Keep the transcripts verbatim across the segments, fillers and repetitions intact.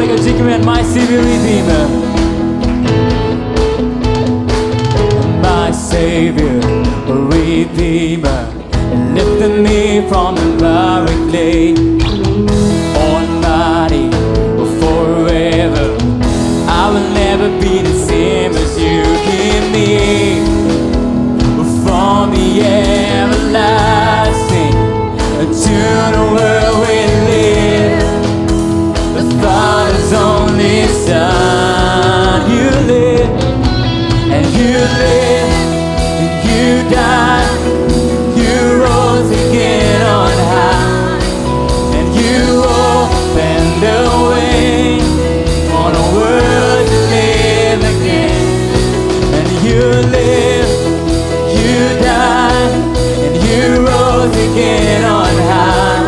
Take a jig and my Savior Redeemer. My Savior Redeemer lifted me from the miry clay. Almighty, forever, I will never be the same as you keep me. From the everlasting to the world we live, the Father's only Son. You live, and you live, and you died, you rose again on high, and you opened the way for the world to live again. And you live, you died, and you rose again on high,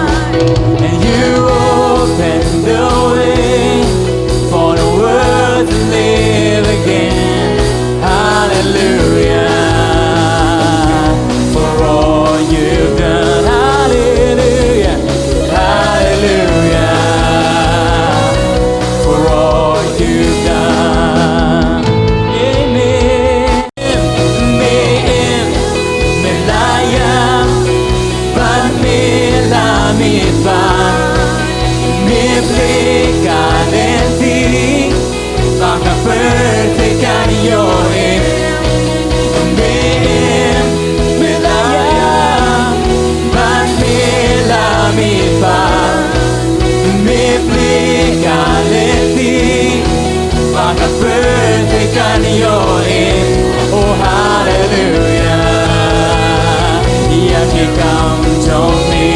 and you opened the way for the world to live again. Hallelujah, for all you've done. Hallelujah, hallelujah, for all you've done. Amen. Me em, me la ïam, bad me la mihpat. Me plie ka lynti ba ka pyrthei kan ïohi. Me em, me la ïam, bad me la mihpat. Me plie ka lynti ba ka pyrthei kan ïohi. Oh, hallelujah. Ïa ki kam jong me.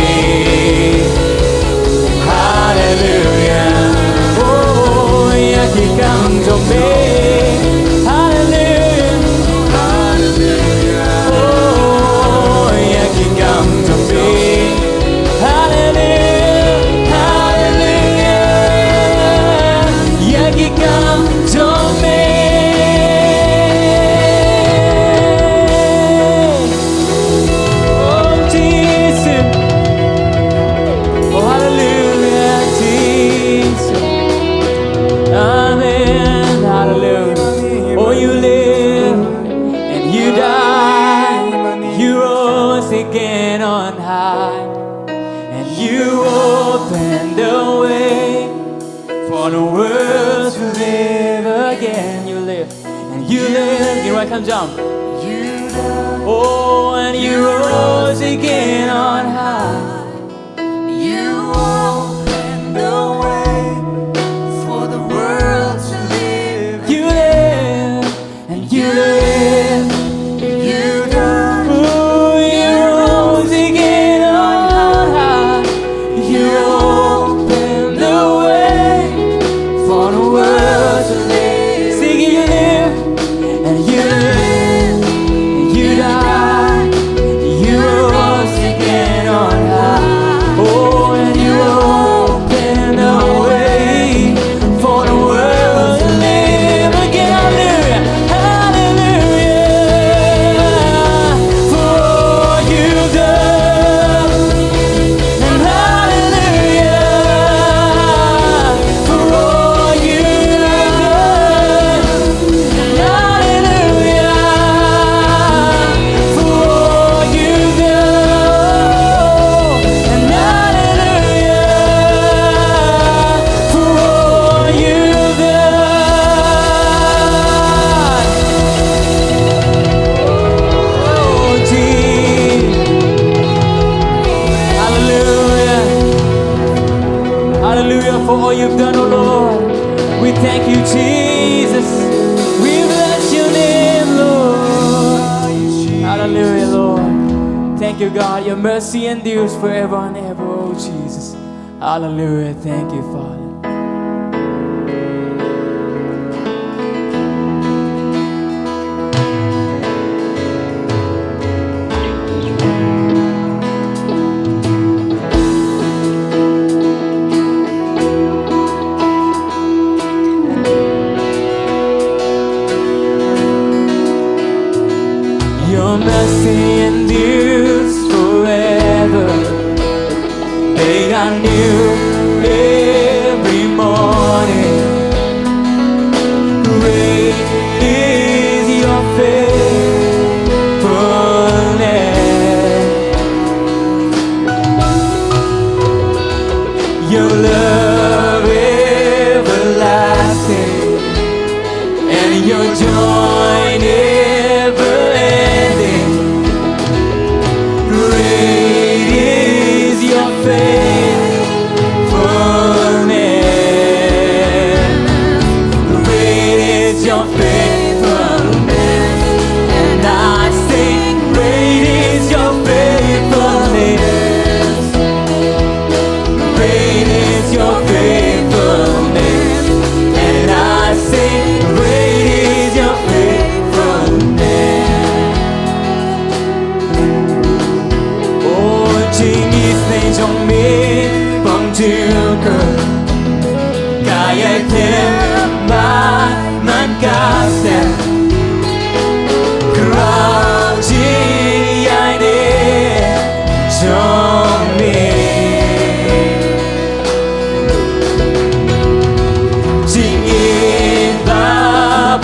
Hallelujah. Oh, ïa ki kam jong me. Hallelujah. Hallelujah. Oh, ïa ki kam jong me. Hallelujah, hallelujah. Ïa ki kam jong me. Oh, Jesus. Oh, hallelujah, Jesus. Amen, hallelujah. Oh, you live and you die. You rose again on high. And you open the way for the world to live again. You live, and you live. You know, I can jump. Oh, and you rose again on high. You open the way for the world to live. You live. And you live, you die. Ooh, you rose again on high. You open the way for the world to live. Sing, you live, and you live, and you die. You rose again on high. Oh, and you open the way for the world to live again. Hallelujah. Hallelujah. For all you've done. And hallelujah. For all you've done. And hallelujah. For all you've done. And hallelujah. For all you've done. Oh, Jesus. Hallelujah. Hallelujah for all you've done, oh Lord. We thank you, Jesus. We bless your name, Lord. Hallelujah, Lord. Thank you, God. Your mercy endures forever and ever, oh Jesus. Hallelujah. Thank you, Father. Your mercy endures forever. They are new every morning. Ïa kem bad man ka step. Khraw jingïaineh jong me. Jingim ba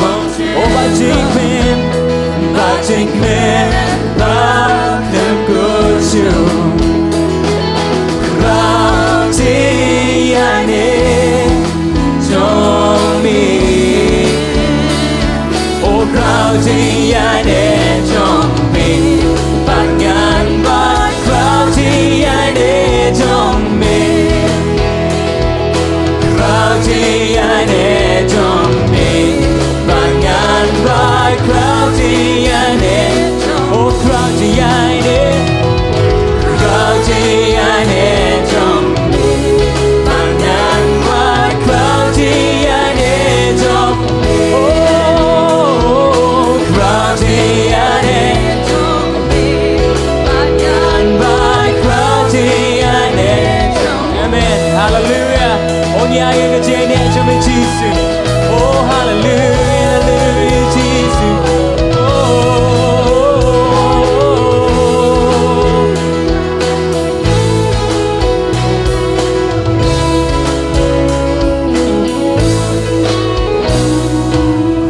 bang. Oh, ba jingkmen, ba jingkmen, ba khlem kyrshong. Khraw jingïaineh jong me. Oh, khraw jingïaineh jong me. Ban ngan bai khraw jingïaineh jong me. Khraw jingïaineh jong me. Ban ngan bai khraw jingïaineh. Oh, khraw jingïaineh. Khraw jingïaineh jong me. Ban ngan bai khraw jingïaineh jong me. Oh, khraw jingïaineh jong me. Ban ngan bai khraw jingïaineh jong me. Amen. Hallelujah. Oh, ngi ai ka jingïaineh jong me Jisu. Oh, hallelujah, hallelujah, Jisu. Oh.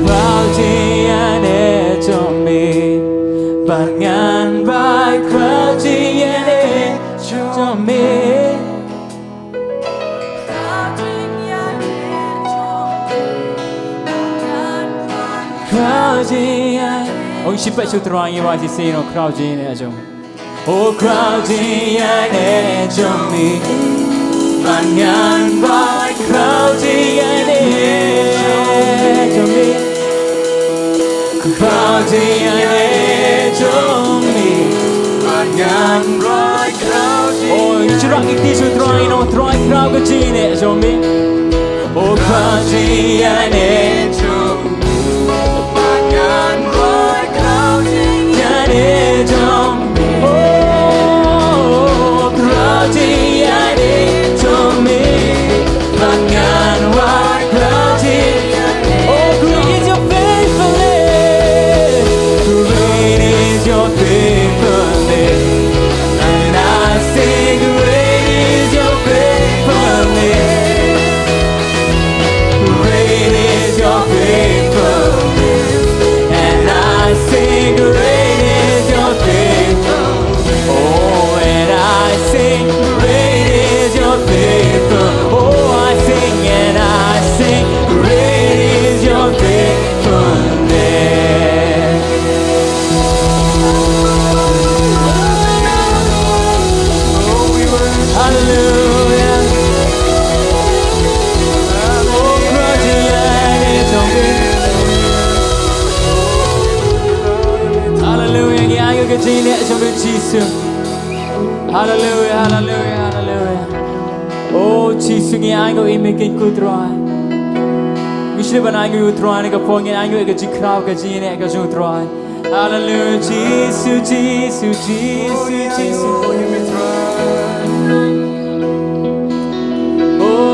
Khraw jingïaineh jong me. Ban ngan bai khraw jingïaineh jong me. Khraw jingïaineh. Oh, shi peit sha u Trai, ngi wad shisien, oh, khraw jingïaineh jong me. Oh, khraw jingïaineh jong me. Ban ngan bai khraw jingïaineh jong me. Khraw jingïaineh jong me. Ban ngan bai khraw jingïaineh. Oh, ngi shu rak kti sha u Trai, oh Trai, khraw ka jingïaineh jong me. Oh, khraw jingïaineh jong me. Ban ngan bai khraw jingïaineh jong me. Oh, khraw jingïaineh jong me. Ban ngan bai khraw jingïaineh. Oh, great is your faithfulness. Great is your faithfulness. And I sing, great is your faithfulness. Great is your faithfulness, and I sing, great is your faithfulness. Oh, and I sing, great is your faithfulness. Oh, I sing and I sing, great is your faithfulness. Hallelujah. Hallelujah. Ngi ai ka jingïaineh jong me Jisu. Hallelujah, hallelujah, hallelujah. Oh Jisu, ngi ai nguh ïa me, ko Trai. Ngi sngewbha ban ai nguh ïa u Trai ha kane ka por, ngi ai nguh ïa ka jingkhraw ka jingïaineh ka jong u Trai. Hallelujah, Jisu, Jisu, Jisu, Jisu. Oh.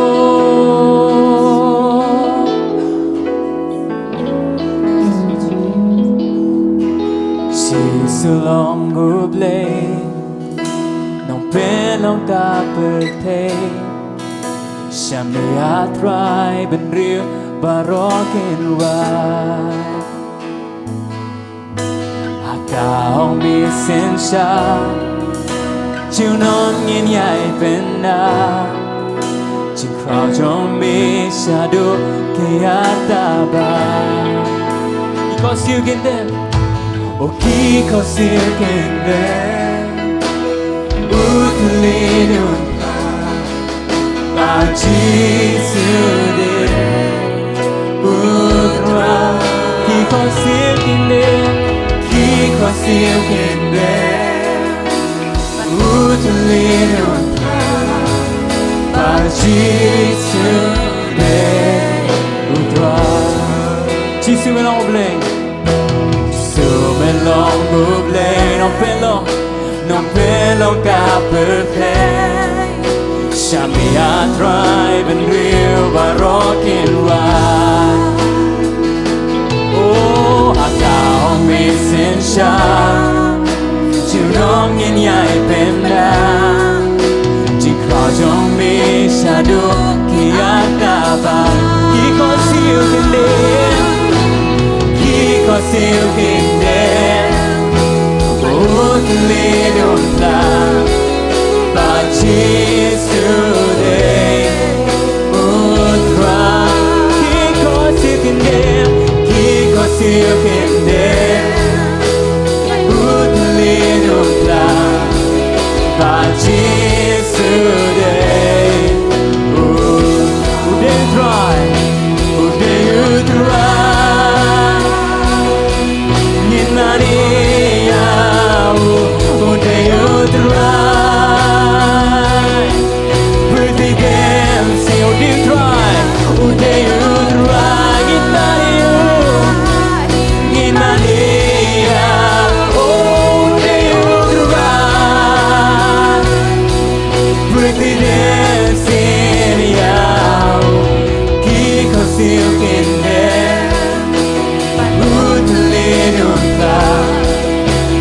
Jisu long U Blei, Nongpynlong ka pyrthei. Sha me, A Trai, bynriew baroh kin wad. Ha ka ong me synshar, junom ngin ïai pynah. Jingkhraw jong me shaduh ki artaba. Ki khohsiew kin dem. O ki khohsiew kin dem. U thylliej un Ba Jisu dei U Trai. Ki khohsiew kin dem, ki khohsiew kin dem. U thylliej un Trai. Ba Jisu dei U Trai. Jisu me long U Blei. Jisu me long U Blei, Nongpynlong, Nongpynlong ka pyrthei. Sha me, A Trai, bynriew baroh Em na, jingkhraw jong me shaduh ki ïa ka ba ki khohsiew kyndem, ki khohsiew kyndem. U thylliej um pla, Bah Jisu dei u Trai. Ki khohsiew kyndem, ki khohsiew kyndem. U thylliej um pla, Bah Jisu dei u, u dei u Trai, u dei u Trai. Ngin mane ïa u, u dei u Trai. Pyrthei dem sien u dei u Trai, u dei u Trai. Ngin mane ïa u, ngin mane ïa u, u dei u Trai. Pyrthei dem sien ïa u, ki khohsiew kyndem. U thylliej um pla,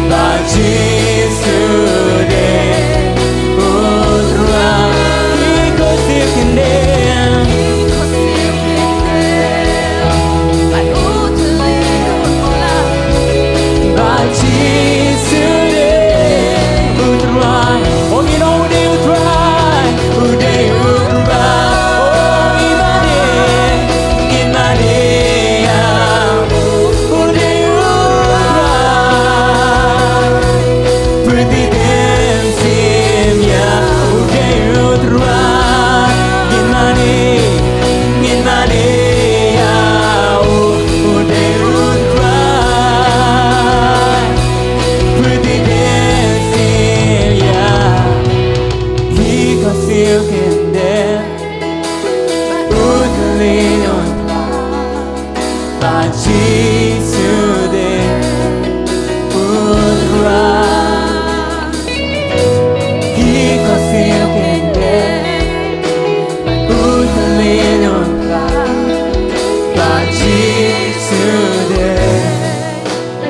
Bah Jisu dei u Trai. Ki khohsiew kyndem, Bah Jisu dei u Trai. Oh, ngin ong u dei u Trai, u dei u Trai. Oh, ngin mane, ngin mane ïa u, u dei u Trai. Pyrthei dem sien ïa u, u dei u Trai. Ngin mane, ngin mane ïa u, u dei u Trai. Pyrthei dem sien ïa u, ki khohsiew kyndem. U thylliej um pla, Bah Jisu dei u Trai. Ki khohsiew kyndem. U thylliej um pla, Bah Jisu dei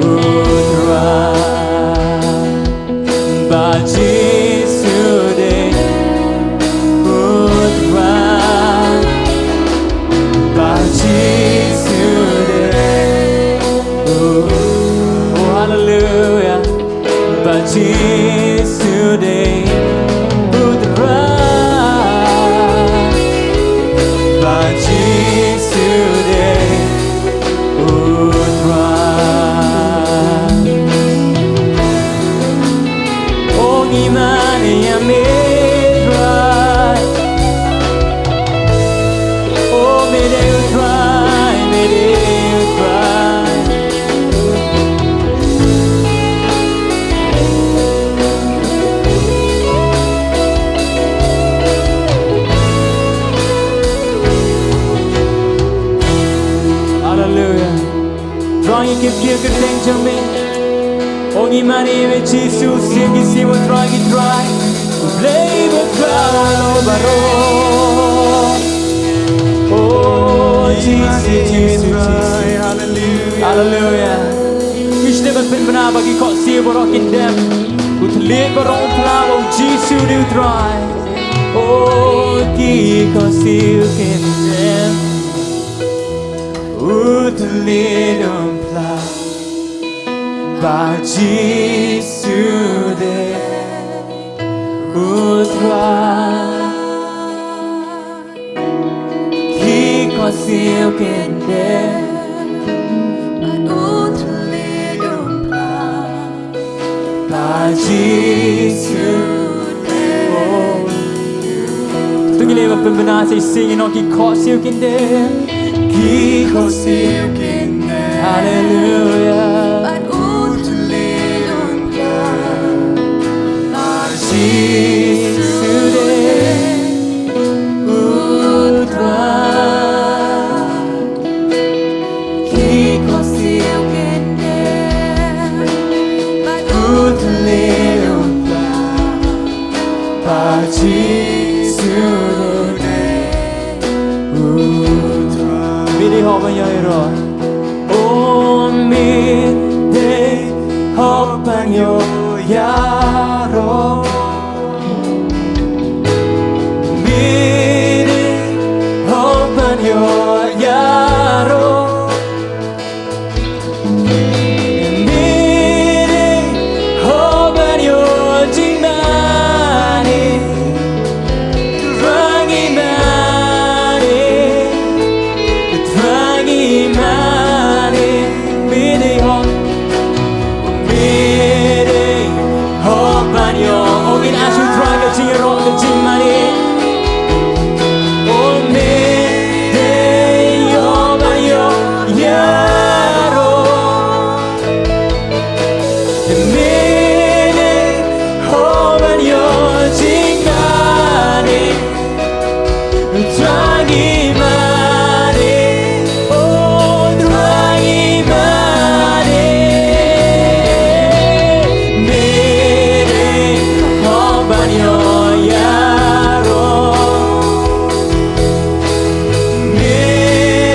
u Trai. Bah Jisu dei u Trai. Bah Jisu dei u, oh, haleluya. Bah Jisu dei u Trai. Bah Jisu dei u Trai. Oh, ngin mane ïa me Trai. Oh, me dei u Trai, me dei u Trai. Haleluya. Trai, ngi kyrkieh kyrteng jong me. Oh, ngi mane ïa me Jisu, Siem ki siem, Trai ki trai. U Blei ba khraw baroh. Oh, Jisu, Jisu, Jisu. Haleluya. Ngi sngewbha ban pynbna ba ki khohsiew baroh kin dem. U thylliej baroh un phla ba u Jisu u dei u Trai. Oh, ki khohsiew kin dem. U thylliej un phla ba Jisu dei u Trai. Ki khohsiew kin dem. U thylliej un phla ba Jisu dei. To ngin ïa pynbna sa shisien, ngi ong ki khohsiew kin dem. Ki khohsiew kin dem. Haleluya. Bad u thylliej un phla ba Jisu dei u Trai. Ki khohsiew kin dem, bad u thylliej un phla ba Jisu u dei u Trai. Me dei hok ban ïoh ïaroh. Oh, me dei hok ban ïoh ïaroh. Ïaroh. Me dei hok ban ïoh jingmane. Trai ngi mane. Trai ngi mane. Me dei hok. Me dei hok ban ïoh. Oh, ngin ai sha u Trai ka jingïaroh ka jingmane. Oh, me dei hok ban ïoh ïaroh. Me dei hok ban ïoh jingmane. Trai ngi mane, oh, Trai ngi mane. Me dei hok ban ïoh ïaroh. Me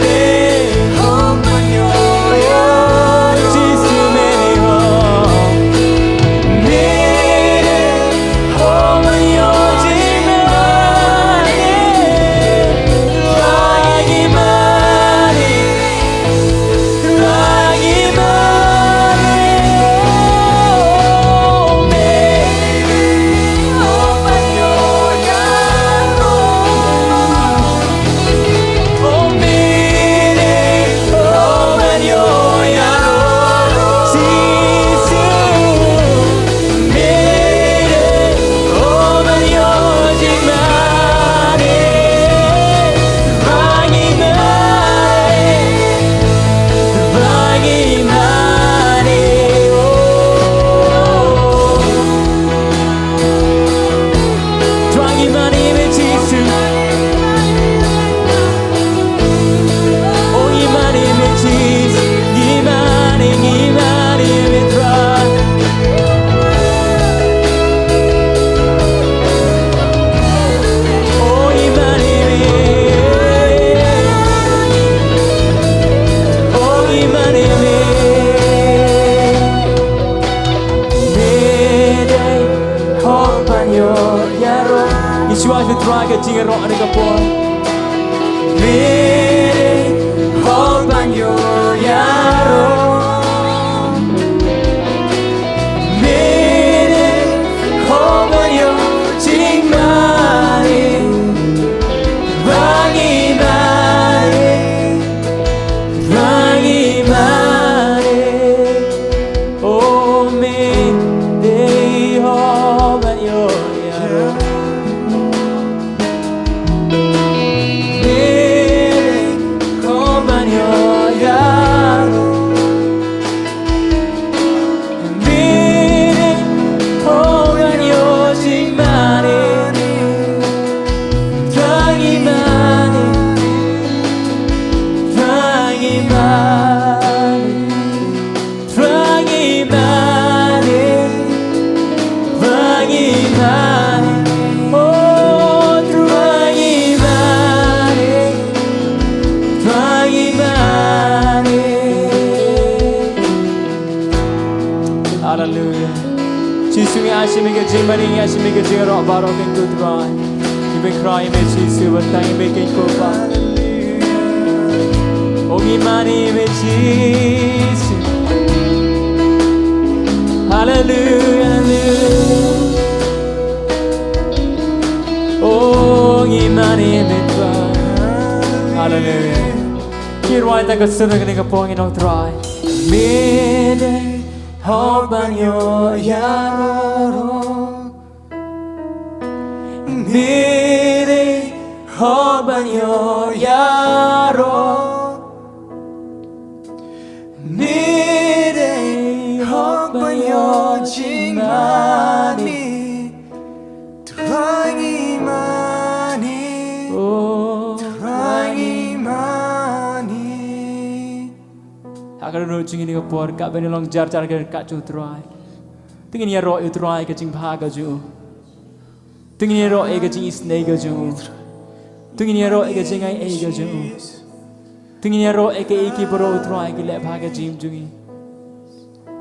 dei hok ban ïoh ïaroh. Jisu me dei hok. Trai ngi mane ïa me Jisu. Oh, ngi mane ïa me Jisu. Ngi mane, ngi mane ïa me Trai. Oh, ngi mane ïa me. Oh, ngi mane ïa me. Me dei hok ban ïoh ïaroh. Ngi shu ai sha u Trai ka jingïaroh ha kane ka por. Me dei hok ban ïoh ïaroh. Me dei hok ban ïoh jingmane. Trai ngi mane. Trai ngi mane. Oh, me dei hok ban ïoh ïaroh. Me dei hok ban ïoh ïaroh. Me dei hok ban ïoh jingmane. Trai ngi mane. Trai ngi mane. Trai ngi mane, Trai ngi mane, oh, Trai ngi mane, Trai ngi mane. Haleluya. Jisu, ngi ai sha me ka jingmane, ngi ai sha me ka jingïaroh baroh, ko Trai. Ngi pynkhreh ïa me Jisu, ban tang ïa me ko Kpa. Oh, ngi mane ïa me Jisu. Haleluya, haleluya. Oh, ngi mane ïa me Trai. Haleluya. Ki rwai ta ka sur kane ka por, ngi ong Trai. Me dei hok ban ïoh ïaroh. Me dei hok ban ïoh ïaroh. Me dei hok ban ïoh jingmane. Trai ngi mane. Oh. Trai ngi mane. Ha ka dohnud jong ngi ha kane ka por, katba ngin long jar jar ha ka jong u Trai, to ngin ïaroh ïa u Trai ha ka jingbha ka jong u. To ngin ïaroh ïa ka jingisynei ka jong u. To ngin ïaroh ïa ka jingai ei ka jong u. To ngin ïaroh ïa kiei kiei baroh u Trai ki leh bha ha ka jingim jong ngi.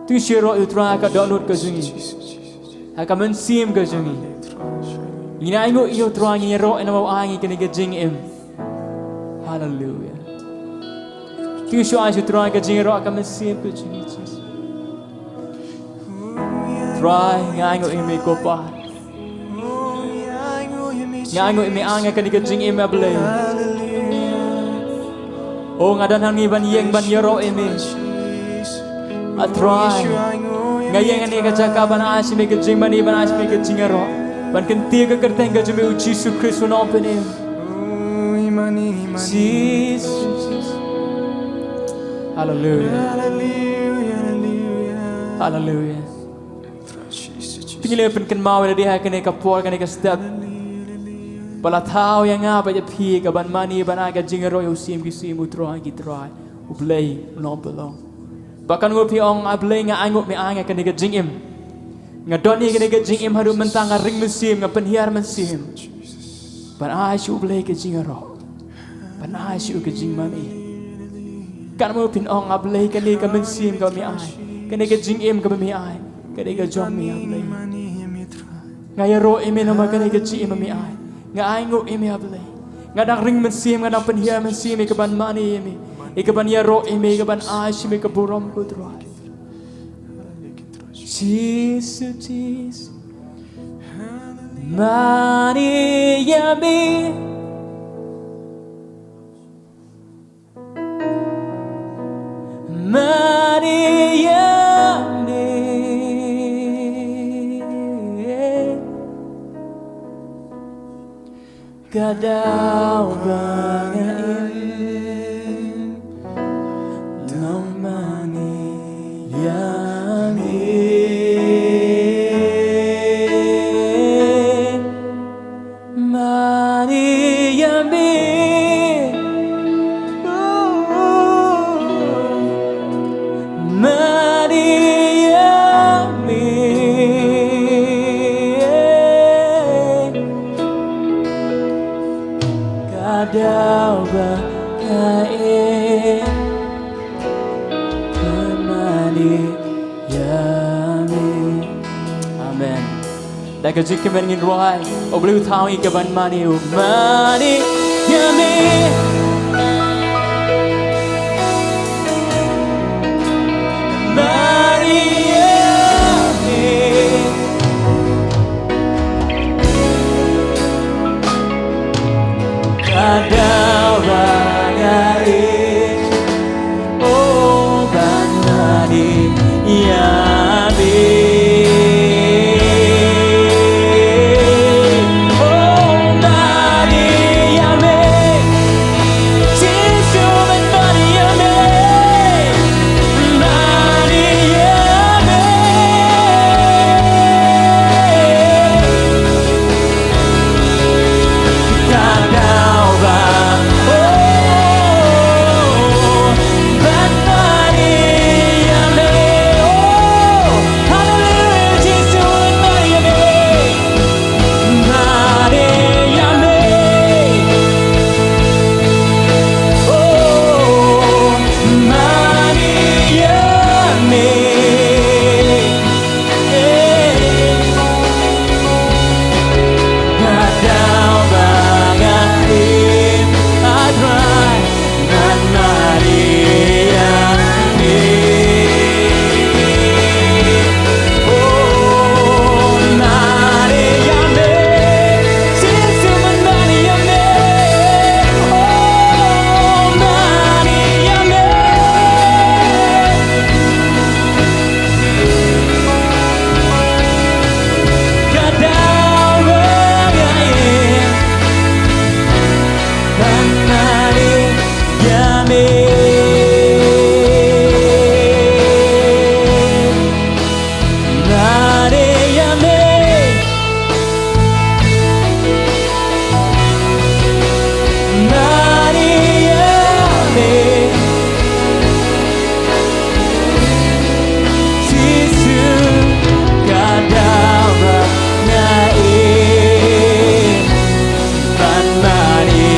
To ngin shu ïaroh ïa u Trai ha ka dohnud ka jong ngi, ha ka mynsiem ka jong ngi. Ngin ainguh ïa u Trai, ngin ïaroh ïa u namar u ai ïa ngi kane ka jingim. Haleluia. Te shu ai sha u Trai ka jingïaroh ka mynsiem ka jong ngi. Trai, nga ainguh ïa me ko Pa. Nga ainguh ïa me, ai nga kane ka jingim, A Blei. O, nga don hangne ban ïeng ban ïaroh ïa me. A Trai, nga ïeng hangne ha ka jaka ban ai sha me ka jingmane, ban ai sha me ka jingïaroh, ban kyntiew ïa ka kyrteng ka jong me, U Jisu Khrist, U Nongpynim. Jisu. Haleluia. Haleluia. Te ngi la pynkynmaw ïa lade ha kane ka por, kane ka step, ba la thaw ïa nga bad ïa phi ka ban mane, ban ai ka jingïaroh ïa U Syiem ki syiem, U Trai ki trai, U Blei U Nongpynlong. Ba katno phi ong, A Blei, nga ainguh me, ai nga kane ka jingim. Nga don ïa kane ka jingim haduh mynta, nga ring mynsiem, nga pynhiar mynsiem ban ai sha U Blei ka jingïaroh, ban ai sha u ka jingmane. Katno phin ong, A Blei, kane ka mynsiem kaba me ai, kane ka jingim kaba me ai, kane ka jong me, A Blei. Nga ïaroh ïa me namar kane ka jingim ba me ai. Nga ainguh ïa me, A Blei. Nga dang ring mynsiem, nga dang pynhiar mynsiem ïa ka ban mane ïa me, ïa ka ban ïaroh ïa me, ïa ka ban ai sha me ka burom, ko Trai. Jisu, Jisu. Mane ïa me. Mane ïa me. Ka daw ba nga im, nang mane ïa me. Mane ïa me. Mane ïa me. Ka daw ba nga im, nang mane ïa me. Amen. Da ka jingkmen ngin rwai, U Blei u thaw ïa ngi ka ban mane, u mane ïa me. Mane ïa me. Ka daw ba nga im, oh, ban mane ïa me. Oh, mane ïa me. Jisu, ban mane ïa me. Mane ïa me. Ka daw ba, oh, ban mane ïa me. Oh, haleluia, Jisu, mane ïa me. Mane ïa me. Oh, mane ïa me. Ka daw ba nga im, ban mane ïa me. Mane ïa me. Mane ïa me. Jisu, ka daw ba nga im, ban mane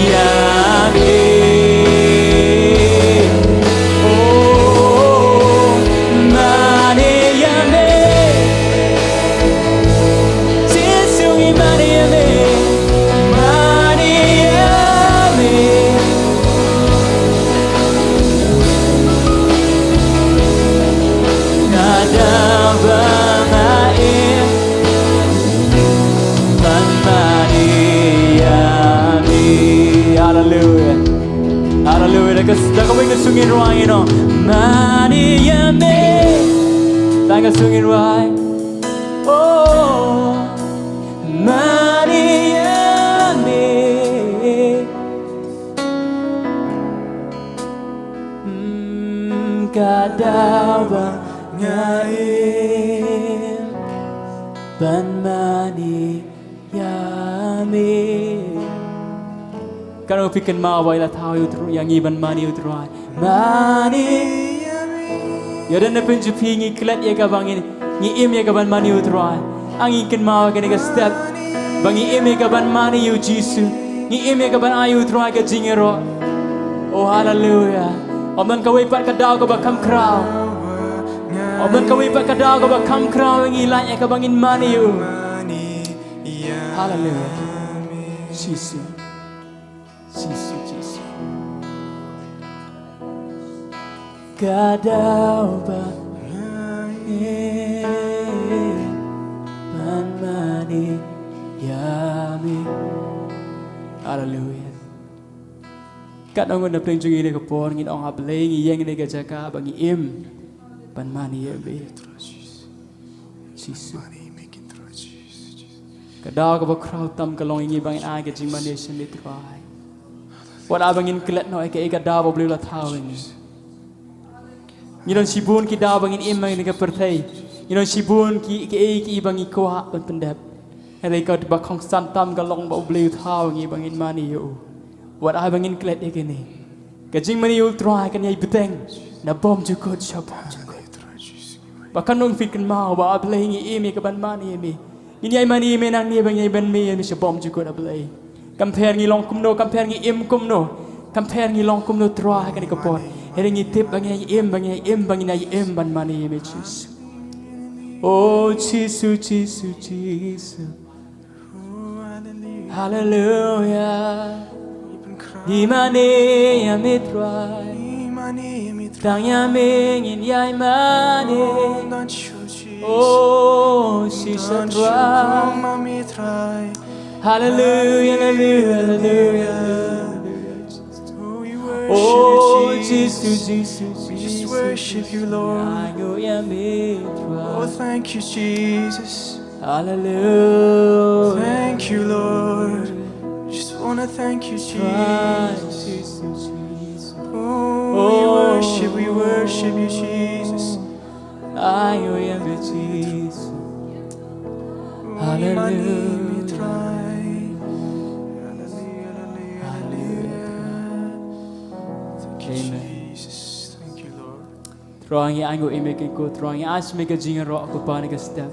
ïa me. Ka, da kawei ka song ngin rwai, you know. Mane ïa me. Tang ka song ngin rwai. Oh, mane ïa me. Hmm, ka daw ba nga im ban mane ïa me. Katno phi kynmaw ba i la thaw ïa u Trai, ïa ngi ban mane ïa u Trai? Mane ïa me. Ïa, don na pynjah phi ngi klet ïa ka ba ngi, ngi im ïa ka ban mane ïa u Trai. Ngi kynmaw kane ka step ba ngi im ïa ka ban mane ïa u Jisu. Ngi im ïa ka ban ai ïa u Trai ka jingïaroh. Oh, haleluya. Ym don kawei pat ka daw kaba kham khraw. Ym don kawei pat ka daw kaba kham khraw ïa ngi lait ïa ka ba ngin mane ïa u. Haleluya. Jisu. Jisu, Jisu. Ka daw ba nga im ban mane ïa me. Haleluya. Katno ngut na pdeng jong ngi kane ka por ngin ong, A Blei, ngi ïeng ha kane ka jaka ba ngi im ban mane ïa me. Jisu. Ka daw kaba khraw tam ka long ïa ngi ba ngin ai ka jingmane sha me Trai. Wat la ba ngin klet noh ïa kaei ka daw ba U Blei u la thaw ïa ngi. Ngi don shibun ki daw ba ngin im ha kane ka pyrthei. Ngi don shibun ki, kiei kiei ba ngi kwah ban pyndep. Hynrei kaba kongsan tam ka long ba U Blei u thaw ïa ngi ba ngin mane ïa u. Wat la ba ngin klet ïa kane. Ka jingmane ïa u Trai kan ïai bteng na bymjukut sha bymjukut. Ba kan nang phi kynmaw ba, A Blei, ngi im ïa ka ban mane ïa me. Ngin ïai mane ïa me nangne ba ngin ïai ban mane ïa me sha bymjukut, A Blei. Kam pher ngi long kumno, kam pher ngi im kumno, kam pher ngi long kumno Trai ha kane ka por. Hynrei ngi tip ba ngin ïai im, ba ngin ïai im, ba ngin ïai im ban mane ïa me Jisu. Oh Jisu, Jisu, Jisu. Haleluya. Ngi mane ïa me Trai. Tang ïa me ngin ïai mane. Oh, shisha Trai. Haleluya, haleluya, haleluya. Oh, Jisu, Jisu, Jisu. We just worship you, Lord. Ngi ïa me Trai. Oh, thank you, Jesus. Hallelujah. Thank you, Lord. Just wanna thank you, Jesus. Oh, we worship, we worship you, Jesus. Hallelujah. Hallelujah. Thank you, Jesus. Thank you, Lord. Trai, ngi ainguh ïa me ko Trai, ngi ai sha me ka jingïaroh ko Pa ha kane ka step.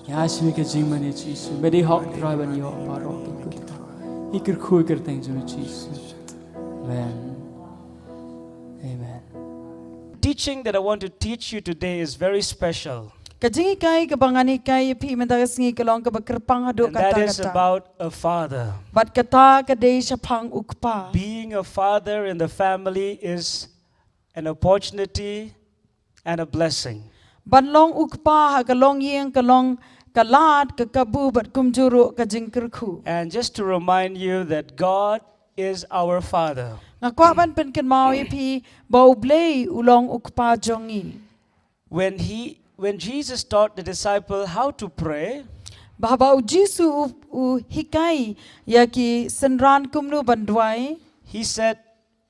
Ngi ai sha me ka jingmane Jisu. Me dei hok Trai ban ïoh baroh ko Trai. Ngi kyrkhu ha ka kyrteng jong me Jisu. Amen. Amen. Teaching that I want to teach you today is very special. Ka jinghikai kaba ngan hikai ïa phi mynta ka sngi ka long kaba kyrpang haduh katta katta. And that is about a father. Bad kata ka dei shaphang u kpa. Being a father in the family is an opportunity and a blessing. Ban long u kpa ha ka longïing ka long ka lad, ka kabu bad kumjuh ruh ka jingkyrkhu. And just to remind you that God is our Father. Nga kwah ban pynkynmaw ïa phi ba U Blei u long u kpa jong ngi. When he, when Jesus taught the disciple how to pray, ba haba u Jisu u, u hikai ïa ki synran kumno ban duwai, he said,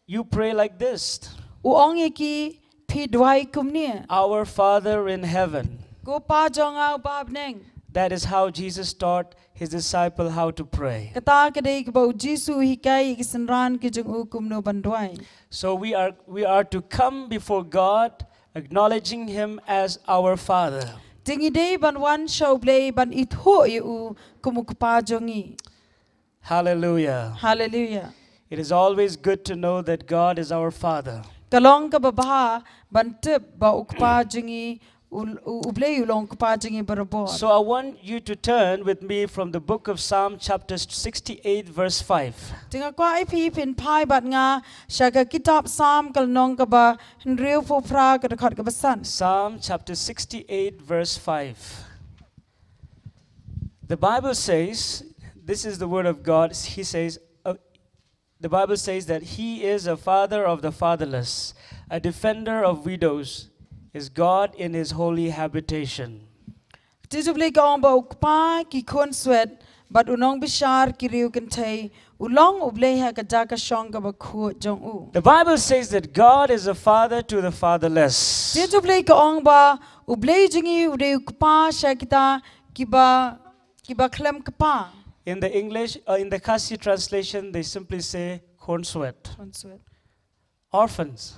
"You pray like this." U ong ïa ki, phi duwai kumne. "Our Father in heaven." Ko Pa jong nga uba ha bneng. That is how Jesus taught his disciple how to pray. Kata ka dei kaba u Jisu u hikai ïa ki synran ki jong u kumno ban duwai. So we are, we are to come before God acknowledging him as our Father. Te ngi dei ban wan sha U Blei ban ithuh ïa u kum u kpa jong ngi. Hallelujah. Hallelujah. It is always good to know that God is our Father. Ka long kaba bha ban tip ba u kpa jong ngi u, u, U Blei u long u kpa jong ngi barabor. So I want you to turn with me from the book of Psalm chapter sixty-eight verse five. Te nga kwah ïa phi phin phai bad nga sha ka kitab Psalm ka lynnong kaba hynriewphew phra ka dkhot kaba san. Psalm chapter sixty-eight verse five. The Bible says, this is the word of God, he says, uh, The Bible says that he is a father of the fatherless, a defender of widows, is God in his holy habitation. Ktien jong U Blei ka ong ba u kpa ki khun swet bad u nongbishar ki riew kynthei u long U Blei ha ka jaka shong kaba khuid jong u. The Bible says that God is a father to the fatherless. Ktien jong U Blei ka ong ba U Blei jong ngi u dei u kpa sha kita kiba, kiba khlem kpa. In the English, uh, in the Khasi translation, they simply say khun swet. Khun swet. Orphans.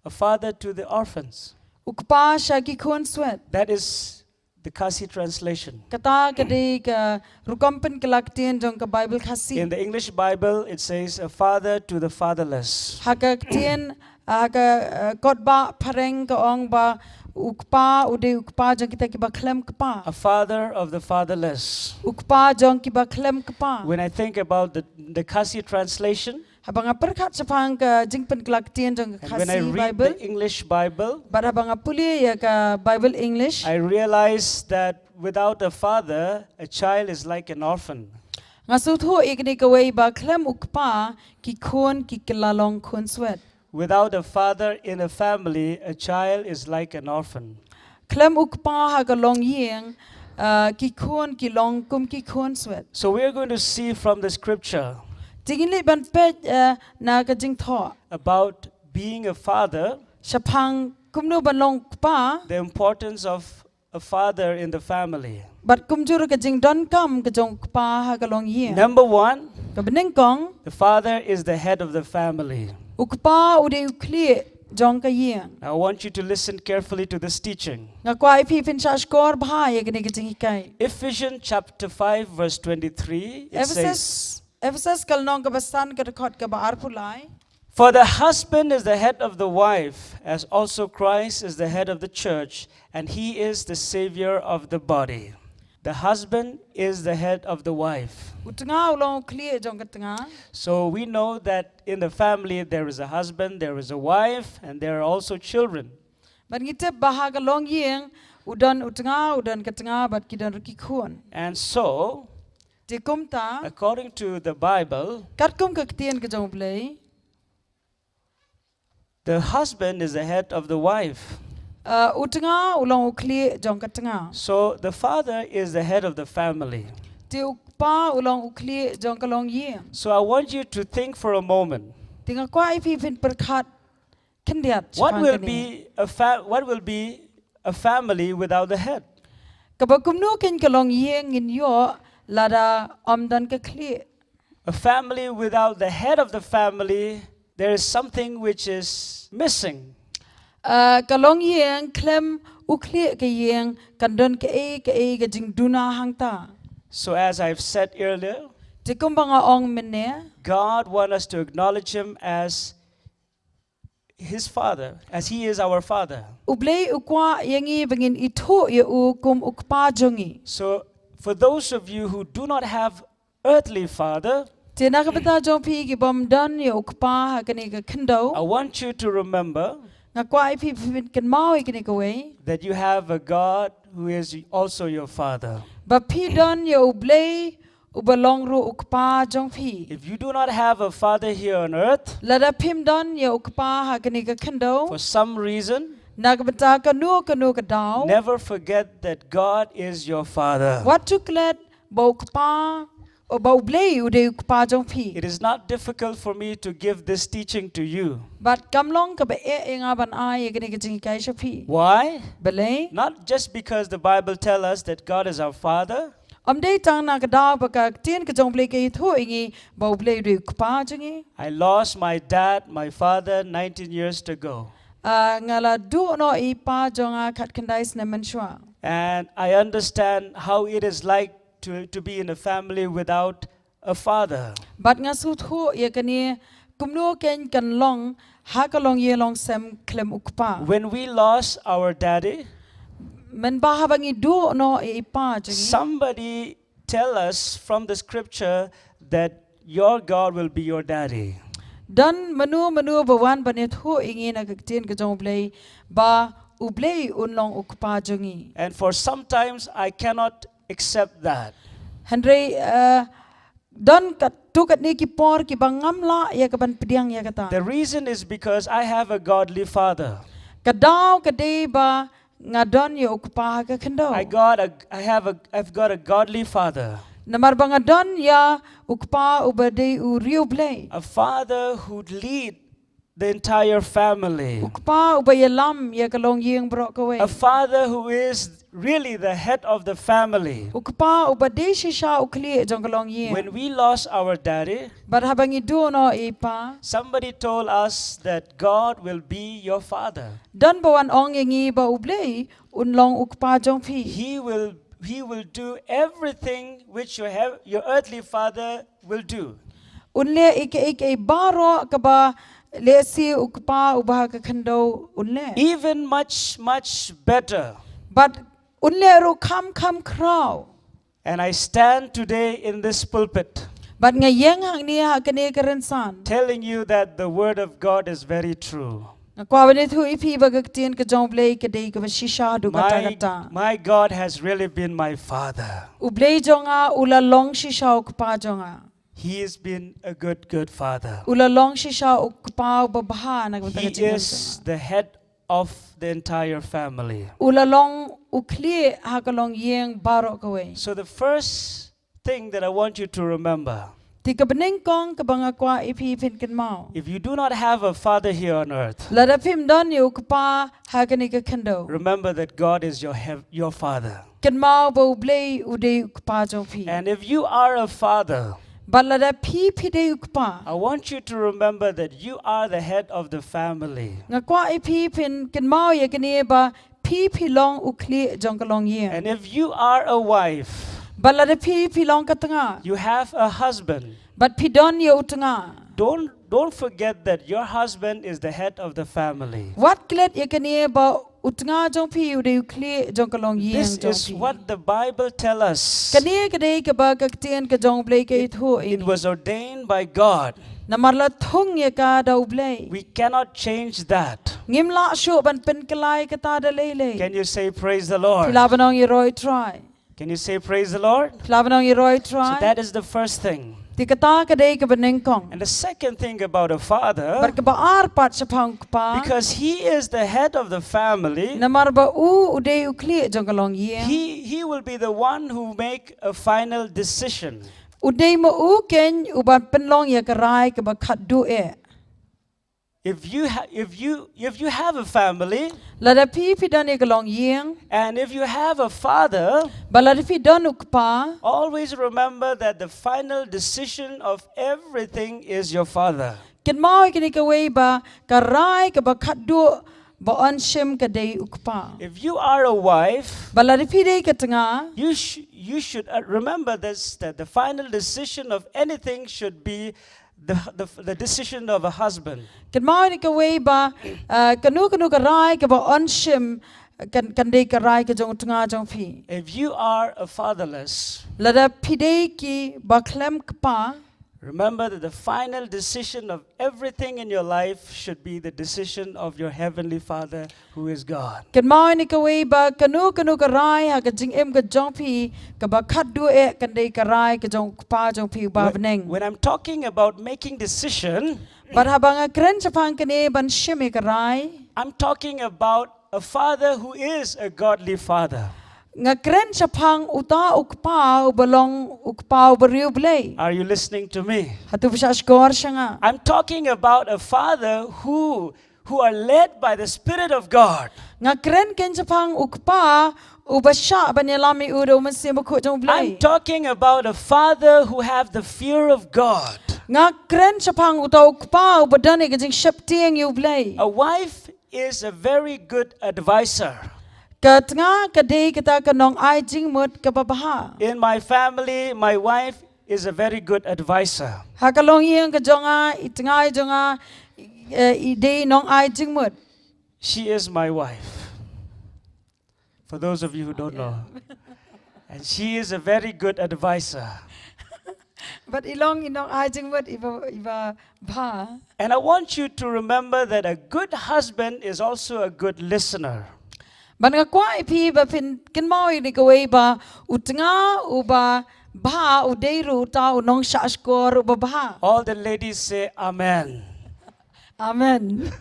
A father to the orphans. U kpa sha ki khun swet. That is the Khasi translation. Kata ka dei ka rukom pynkylla ktien jong ka Bible Khasi. In the English Bible, it says, "A father to the fatherless." Ha ka ktien, ha ka, uh, kot ba phareng ka ong ba u kpa u dei u kpa jong kita kiba khlem kpa. A father of the fatherless. U kpa jong kiba khlem kpa. When I think about the, the Khasi translation, haba nga pyrkhat shaphang ka jingpynkylla ktien jong ka Khasi Bible, and when I read the English Bible, bad haba nga pule ïa ka Bible English, I realize that without a father, a child is like an orphan. Nga sngewthuh ïa kane kawei ba khlem u kpa ki khun ki kylla long khun swet. Without a father in a family, a child is like an orphan. Khlem u kpa ha ka longïing, uh, ki khun ki long kum ki khun swet. So we are going to see from the scripture, te ngin leit ban peit, uh, na ka jingthoh, about being a father, shaphang kumno ban long kpa, the importance of a father in the family. Bad kumjuh ka jingdonkam ka jong u kpa ha ka longïing. Number one, kaba nyngkong, the father is the head of the family. U kpa u dei u khlieh jong ka ïing. I want you to listen carefully to this teaching. Nga kwah ïa phi phin shahshkor bha ïa kane ka jinghikai. Ephesians chapter five, verse twenty-three, it says, Ephesus, Ephesus ka lynnong kaba san ka dkhot kaba arphew lai. "For the husband is the head of the wife, as also Christ is the head of the church, and he is the savior of the body." The husband is the head of the wife. U tnga u long u khlieh jong ka tnga. So we know that in the family there is a husband, there is a wife, and there are also children. Bad ngi tip ba ha ka longïing u don u tnga, u don ka tnga, bad ki don ruh ki khun. And so, te kumta, according to the Bible, katkum ka ktien ka jong U Blei, the husband is the head of the wife. Uh, u tnga u long u khlieh jong ka tnga. So the father is the head of the family. Te u kpa u long u khlieh jong ka longïing. So I want you to think for a moment. Te nga kwah ïa phi phin pyrkhat khyndiat shaphang kane. What will be a fa-, what will be a family without the head? Kaba kumno kein ka longïing ngin ïoh lada ym don ka khlieh? A family without the head of the family, there is something which is missing. Uh, ka longïing khlem u khlieh ka ïing kan don kaei kaei ka jingduna hangta. So as I've said earlier, te kumba nga ong mynne, God want us to acknowledge him as his father, as he is our father. U Blei u kwah ïa ngi ba ngin ithuh ïa u kum u kpa jong ngi. So, for those of you who do not have earthly father, te na ka bynta jong phi ki bym don ïa u kpa ha kane ka khyndew, I want you to remember, nga kwah ïa phi phin kynmaw ïa kane kawei, that you have a God who is also your father. Ba phi don ïa U Blei uba long ruh u kpa jong phi. If you do not have a father here on earth, lada phim don ïa u kpa ha kane ka khyndew, for some reason, na ka bynta kano kano ka daw, never forget that God is your father. Wat ju klet ba u kpa, ba U Blei u dei u kpa jong phi. It is not difficult for me to give this teaching to you. Bad kam long kaba eh ïa nga ban ai ïa kane ka jinghikai sha phi. Why? Balei? Not just because the Bible tell us that God is our father. Ym dei tang na ka daw ba ka ktien ka jong U Blei ka ïathuh ïa ngi ba U Blei u dei u kpa jong ngi. I lost my dad, my father, nineteen years ago. Ah, nga la duh noh ïa i pa jong nga khatkhyndai snem mynshuwa. And I understand how it is like to, to be in a family without a father. Bad nga sngewthuh ïa kane kumno kein kan long ha ka longïing longsem khlem u kpa. When we lost our daddy, mynba haba ngi duh noh ïa i pa jong ngi, somebody tell us from the scripture that your God will be your daddy. Don mano mano ba wan ban ïathuh ïa ngi na ka ktien ka jong U Blei ba U Blei un long u kpa jong ngi. And for sometimes I cannot accept that. Hynrei, eh, don katto katne ki por kiba ngam lah ïa ka ban pdiang ïa kata. The reason is because I have a godly father. Ka daw ka dei ba nga don ïa u kpa ha ka khyndew. I got a, I have a, I've got a godly father. Namar ba nga don ïa u kpa uba dei u riewblei. A father who lead the entire family. U kpa uba ïalam ïa ka longïing baroh kawei. A father who is really the head of the family. U kpa uba dei shisha u khlieh jong ka longïing. When we lost our daddy, bad haba ngi duh noh ïa i pa, somebody told us that God will be your father. Don ba wan ong ïa ngi ba U Blei un long u kpa jong phi. He will, he will do everything which your, hev- your earthly father will do. Un leh ïa kaei kaei baroh kaba lehse u kpa uba ha ka khyndew un leh. Even much, much better. Bad un leh ruh kham kham khraw. And I stand today in this pulpit, bad nga ïeng hangne ha kane ka rynsan, telling you that the word of God is very true. Nga kwah ban ïathuh ïa phi ba ka ktien ka jong U Blei ka dei kaba shisha haduh katta katta. My God has really been my father. U Blei jong nga u la long shisha u kpa jong nga. He has been a good, good father. U la long shisha u kpa uba bha na ka bynta ka jingim jong nga. He is the head of the entire family. U la long u khlieh ha ka longïing baroh kawei. So the first thing that I want you to remember, te kaba nyngkong kaba nga kwah ïa phi phin kynmaw, if you do not have a father here on earth, lada phim don ïa u kpa ha kane ka khyndew, remember that God is your hev- your father. Kynmaw ba U Blei u dei u kpa jong phi. And if you are a father, bad lada phi phi dei u kpa, I want you to remember that you are the head of the family. Nga kwah ïa phi phin kynmaw ïa kane ba phi phi long u khlieh jong ka longïing. And if you are a wife, bad lada phi phi long ka tnga, you have a husband, bad phi don ïa u tnga, don't, don't forget that your husband is the head of the family. Wat klet ïa kane ba u tnga jong phi u dei u khlieh jong ka longïing jong phi. This is what the Bible tell us. Kane ka dei kaba ka ktien ka jong U Blei ka ïathuh ïa ngi. It was ordained by God. Namar la thung ïa ka da U Blei. We cannot change that. Ngim lah shuh ban pynkylla ïa kata da lei lei. Can you say, "Praise the Lord"? Phi lah ban ong, "Ïaroh ïa U Trai"? Can you say, "Praise the Lord"? Phi lah ban ong, "Ïaroh ïa U Trai"? So that is the first thing. Te kata ka dei kaba nyngkong. And the second thing about a father, bad kaba ar pat shaphang u kpa, because he is the head of the family, namar ba u u dei u khlieh jong ka longïing, he, he will be the one who make a final decision. U dei ma u keiñ uban pynlong ïa ka rai kaba khatduh eh. If you ha- if you, if you have a family, lada phi phi don ïa ka longïing, and if you have a father, bad lada phi don u kpa, always remember that the final decision of everything is your father. Kynmaw ïa kane kawei ba ka rai kaba khatduh ba yn shim ka dei u kpa. If you are a wife, bad lada phi dei ka tnga, you sh- you should, uh, remember this, that the final decision of anything should be the, the, the decision of a husband. Kynmaw ïa kawei ba, uh, kano kano ka rai kaba yn shim kan, kan dei ka rai ka jong u tnga jong phi. If you are a fatherless, lada phi dei kiba khlem kpa, remember that the final decision of everything in your life should be the decision of your heavenly Father, who is God. Kynmaw ïa kawei ba kano kano ka rai ha ka jingim ka jong phi kaba khatduh eh kan dei ka rai ka jong u kpa jong phi uba ha bneng. When, when I'm talking about making decision, bad haba nga kren shaphang kane ban shim ïa ka rai, I'm talking about a father who is a godly father. Nga kren shaphang uta u kpa uba long u kpa uba riewblei. Are you listening to me? Hato phi shahshkor sha nga? I'm talking about a father who, who are led by the Spirit of God. Nga kren keiñ shaphang u kpa uba shah ban ïalam ïa u da u Mynsiem Bakhuid jong U Blei. I'm talking about a father who have the fear of God. Nga kren shaphang uta u kpa uba don ïa ka jingsheptieng ïa U Blei. A wife is a very good advisor. Ka tnga ka dei kata ka nongai jingmut kaba bha. In my family, my wife is a very good advisor. Ha ka longïing ka jong nga, i tnga i jong nga, eh, i dei nongai jingmut. She is my wife. For those of you who don't know. And she is a very good advisor. Bad i long i nongai jingmut iba, iba bha. And I want you to remember that a good husband is also a good listener. Bad nga kwah ïa phi ba phin kynmaw ïa kane kawei ba u tnga uba bha, u dei ruh uta u nongshahshkor uba bha. All the ladies say amen. Amen.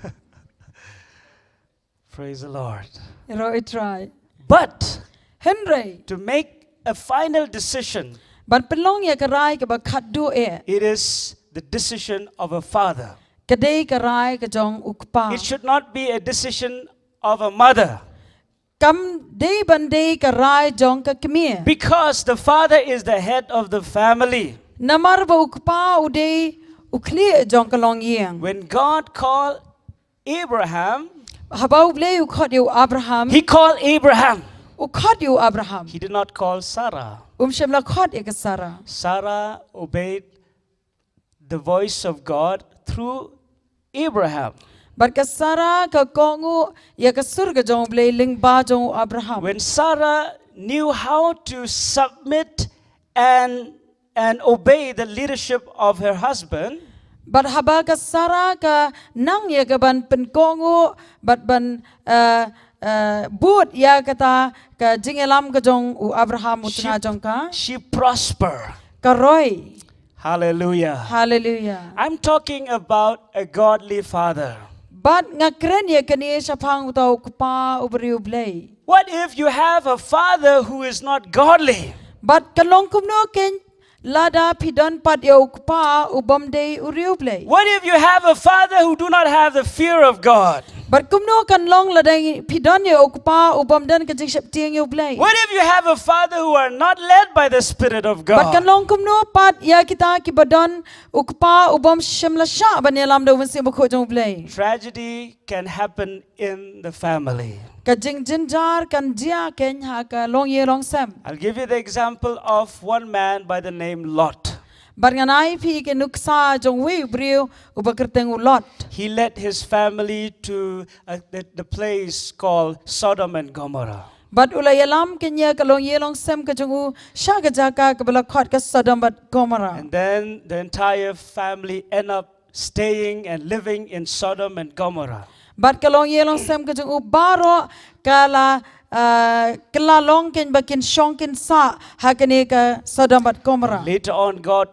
Praise the Lord. Ïaroh ïa u Trai. But hynrei, to make a final decision, ban pynlong ïa ka rai kaba khatduh eh, it is the decision of a father. Ka dei ka rai ka jong u kpa. It should not be a decision of a mother. Kam dei ban dei ka rai jong ka kmie. Because the father is the head of the family. Namar ba u kpa u dei u khlieh jong ka longïing. When God called Abraham, haba U Blei u khot ïa u Abraham, He called Abraham. U khot ïa u Abraham. He did not call Sarah. Um shym la khot ïa ka Sarah. Sarah obeyed the voice of God through Abraham. Bad ka Sarah ka kohnguh ïa ka sur ka jong U Blei lyngba jong u Abraham. When Sarah knew how to submit and and obey the leadership of her husband, bad haba ka Sarah ka nang ïa ka ban pynkohnguh bad ban, uh, uh, bud ïa kata ka jingïalam ka jong u Abraham u tnga jong ka, she prosper. Ka roi. Hallelujah. Hallelujah. I'm talking about a godly father. Bad nga kren ïa kane shaphang uta u kpa u briew Blei. What if you have a father who is not godly? Bad ka long kumno kein lada phi don pat ïa u kpa u bym dei u riew Blei? What if you have a father who do not have the fear of God? Bad kumno kan long lada phi don ïa u kpa u bym don ka jingsheptieng ïa u Blei? What if you have a father who are not led by the Spirit of God? Bad kan long kumno pat ïa kita kiba don u kpa u bym shym la shah ban ïalam da u Mynsiem Bakhuid jong u Blei? Tragedy can happen in the family. Ka jingjynjar kan jia kein ha ka longïing longsem. I'll give you the example of one man by the name Lot. Bad ngan ai phi ka nuksa jong uwei u briew uba kyrteng u Lot. He led his family to, uh, the, the place called Sodom and Gomorrah. Bad u la ïalam kein ïa ka longïing longsem ka jong u sha ka jaka kaba la khot ka Sodom bad Gomorrah. And then the entire family end up staying and living in Sodom and Gomorrah. Bad ka longïing longsem ka jong u baroh ka la, uh, ka la long kein ba kin shong kin sah ha kane ka Sodom bad Gomorrah. Later on, God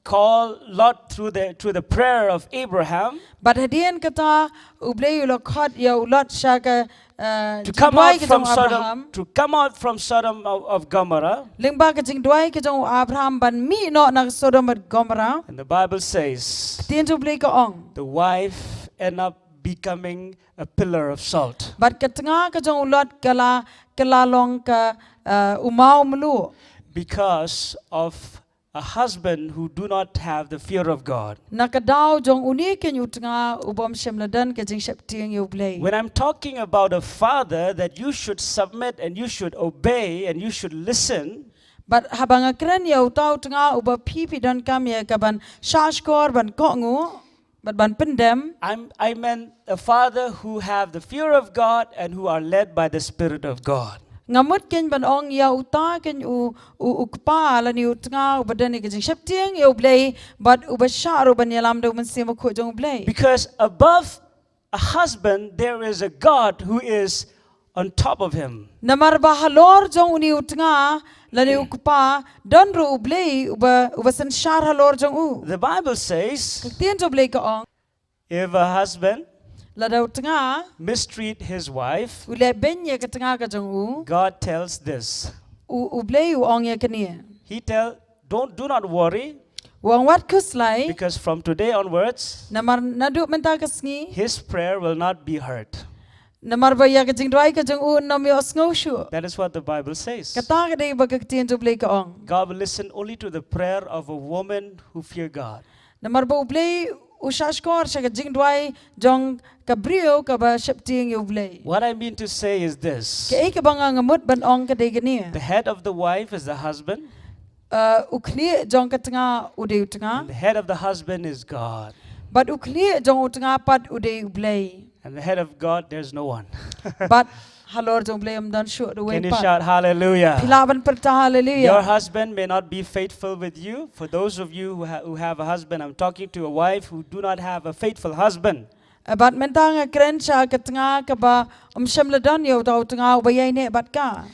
called Lot through the, through the prayer of Abraham. Bad hadien kata U Blei u la khot ïa u Lot sha ka, uh, to come out from Sodom, to come out from Sodom of, of Gomorrah. Lyngba ka jingduwai ka jong u Abraham ban mih noh na Sodom bad Gomorrah. And the Bible says, ka ktien jong U Blei ka ong, the wife end up becoming a pillar of salt. Bad ka tnga ka jong u Lot ka la, ka la long ka, uh, u maw mluh. Because of a husband who do not have the fear of God. Na ka daw jong une kein u tnga u bym shym la don ka jingsheptieng ïa u Blei. When I'm talking about a father that you should submit and you should obey and you should listen. Bad haba nga kren ïa uta u tnga uba phi phi donkam ïa ka ban shahshkor, ban kohnguh bad ban pyndem. I'm, I meant a father who have the fear of God and who are led by the Spirit of God. Nga mut kein ban ong ïa uta kein u, u, u kpa lane u tnga uba don ïa ka jingsheptieng ïa u Blei bad uba shah ruh ban ïalam da u Mynsiem Bakhuid jong u Blei. Because above a husband there is a God who is on top of him. Namar ba halor jong une u tnga lane u kpa don ruh u Blei uba, uba synshar halor jong u. The Bible says, ka ktien jong u Blei ka ong, if a husband, lada u tnga, mistreat his wife, u leh beiñ ïa ka tnga ka jong u, God tells this. U, u Blei u ong ïa kane. He tell, don't, do not worry. U ong wat khuslai. Because from today onwards, namar naduh mynta ka sngi, his prayer will not be heard. Namar ba ïa ka jingduwai ka jong u un ym ïohsngew shuh. That is what the Bible says. Kata ka dei ba ka ktien jong u Blei ka ong. God will listen only to the prayer of a woman who fear God. Namar ba u Blei u shahshkor sha ka jingduwai jong ka briew kaba sheptieng ïa u Blei. What I mean to say is this. Kaei kaba nga, nga mut ban ong ka dei kane. The head of the wife is the husband. Uh, u khlieh jong ka tnga u dei u tnga. And the head of the husband is God. Bad u khlieh jong u tnga pat u dei u Blei. And the head of God, there's no one. Bad halor jong u Blei ym don shuh da uwei pat. Can you shout hallelujah? Phi lah ban pyrta hallelujah. Your husband may not be faithful with you. For those of you who, ha- who have a husband, I'm talking to a wife who do not have a faithful husband. Eh, bad mynta nga kren sha ka tnga kaba ym shym la don ïa uta u tnga uba ïaineh bad ka.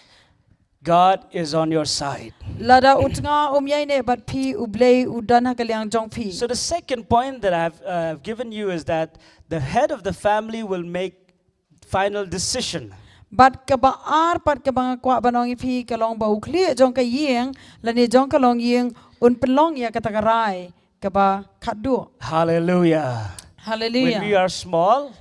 God is on your side. Lada u tnga um ïaineh bad phi, U Blei u don ha ka liang jong phi. So the second point that I've uh, given you is that the head of the family will make final decision. Bad kaba ar pat kaba nga kwah ban ong ïa phi ka long ba u khlieh jong ka ïing lane jong ka longïing un pynlong ïa kata ka rai kaba khatduh. Hallelujah. Hallelujah. When we are small,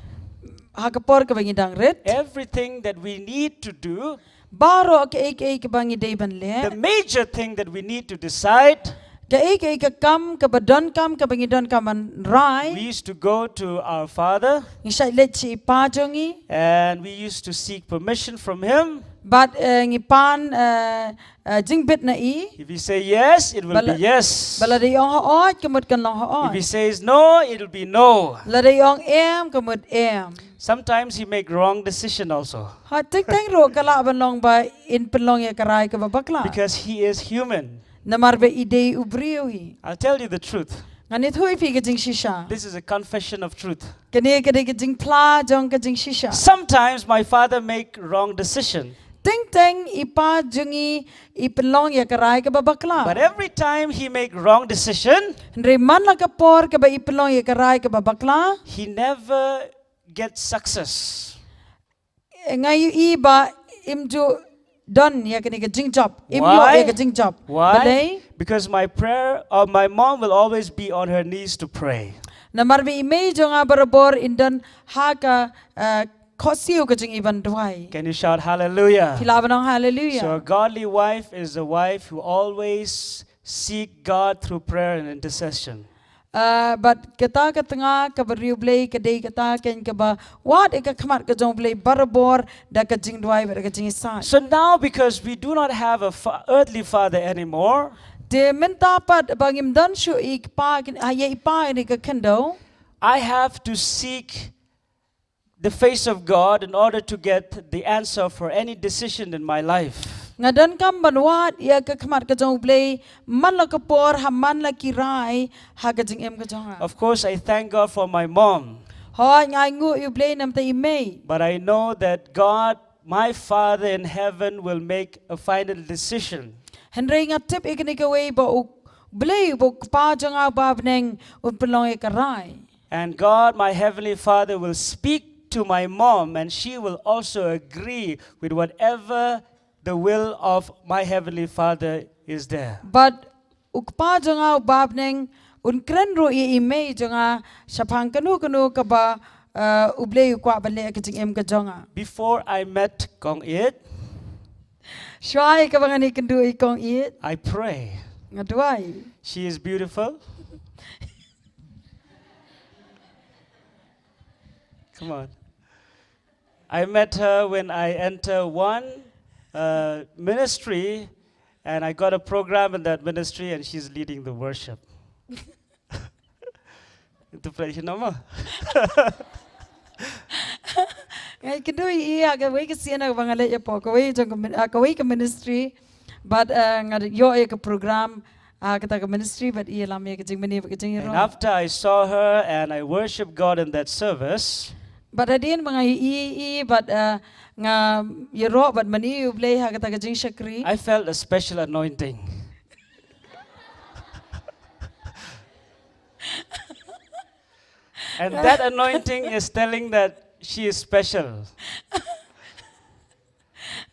ha ka por kaba ngi dang rit, everything that we need to do, baroh kaei kaei kaba ngi dei ban leh, the major thing that we need to decide, kaei kaei ka kam kaba donkam kaba ngi donkam ban rai, we used to go to our father, ngi shait leit sha i pa jong ngi, and we used to seek permission from him. Bad eh, ngi pan eh, eh, jingbit na i. If he say yes, it will be yes. Ba lada i ong hooid, ka mut kan long hooid. If he says no, it will be no. Lada i ong em, ka mut em. Sometimes he make wrong decision also. Ha, teng teng ruh ka lah ban long ba in pynlong ïa ka rai kaba bakla. Because he is human. Namar ba i dei u briew hi. I'll tell you the truth. Ngan ïathuh ïa phi ka jingshisha. This is a confession of truth. Kane ka dei ka jingphla jong ka jingshisha. Sometimes my father make wrong decision. Teng teng i pa jong ngi i pynlong ïa ka rai kaba bakla. But every time he make wrong decision, hynrei man la ka por kaba i pynlong ïa ka rai kaba bakla, he never get success. Nga ïohi ba im ju don ïa kane ka jingjop. Im ïoh ïa ka jingjop. Why? Balei? Because my prayer, or my mom will always be on her knees to pray. Namar ba i mei jong nga barabor in don ha ka eh, khohsiew ka jong i ban duwai. Can you shout hallelujah? Phi lah ban ong hallelujah. So a godly wife is a wife who always seek God through prayer and intercession. Ah, bad kata ka tnga kaba riewblei ka dei kata keiñ kaba wad ïa ka khmat ka jong U Blei barabor da ka jingduwai bad da ka jingisaid. So now, because we do not have a fa- earthly father anymore, te mynta pat ba ngim don shuh i kpa kin- ah, ïa i pa ïa ka khyndew, I have to seek the face of God in order to get the answer for any decision in my life. Nga donkam ban wad ïa ka khmat ka jong U Blei man la ka por ha man la ki rai ha ka jingim ka jong nga. Of course, I thank God for my mom. Hooid, nga ainguh ïa U Blei namar i mei. But I know that God, my Father in heaven, will make a final decision. Hynrei nga tip ïa kane kawei ba U Blei, ba U Kpa jong nga uba ha bneng un pynlong ïa ka rai. And God, my Heavenly Father, will speak to my mom, and she will also agree with whatever the will of my Heavenly Father is there. Bad U Kpa jong nga uba ha bneng un kren ruh ïa i mei jong nga shaphang kano kano kaba, eh, U Blei u kwah ban leh ha ka jingim ka jong nga. Before I met Kong It, shuwa ïa kaba ngan ïakynduh ïa i Kong It, I pray. Nga duwai. She is beautiful. Come on. I met her when I enter one uh, ministry, and I got a program in that ministry, and she's leading the worship. Itu pula, you know, ma? Nga ïakynduh ïa i ha kawei ka sien kaba nga leit ïa pdeng kawei jong ka min- ah, kawei ka ministry. Bad, eh, nga ïoh ïa ka program ha kata ka ministry bad i ïalam ïa ka jingmane bad ka jingïaroh. And after I saw her and I worship God in that service, bad hadien ba nga ïohi i bad, eh, nga ïaroh bad mane ïa U Blei ha kata ka jingshakri, I felt a special anointing. And that anointing is telling that she is special.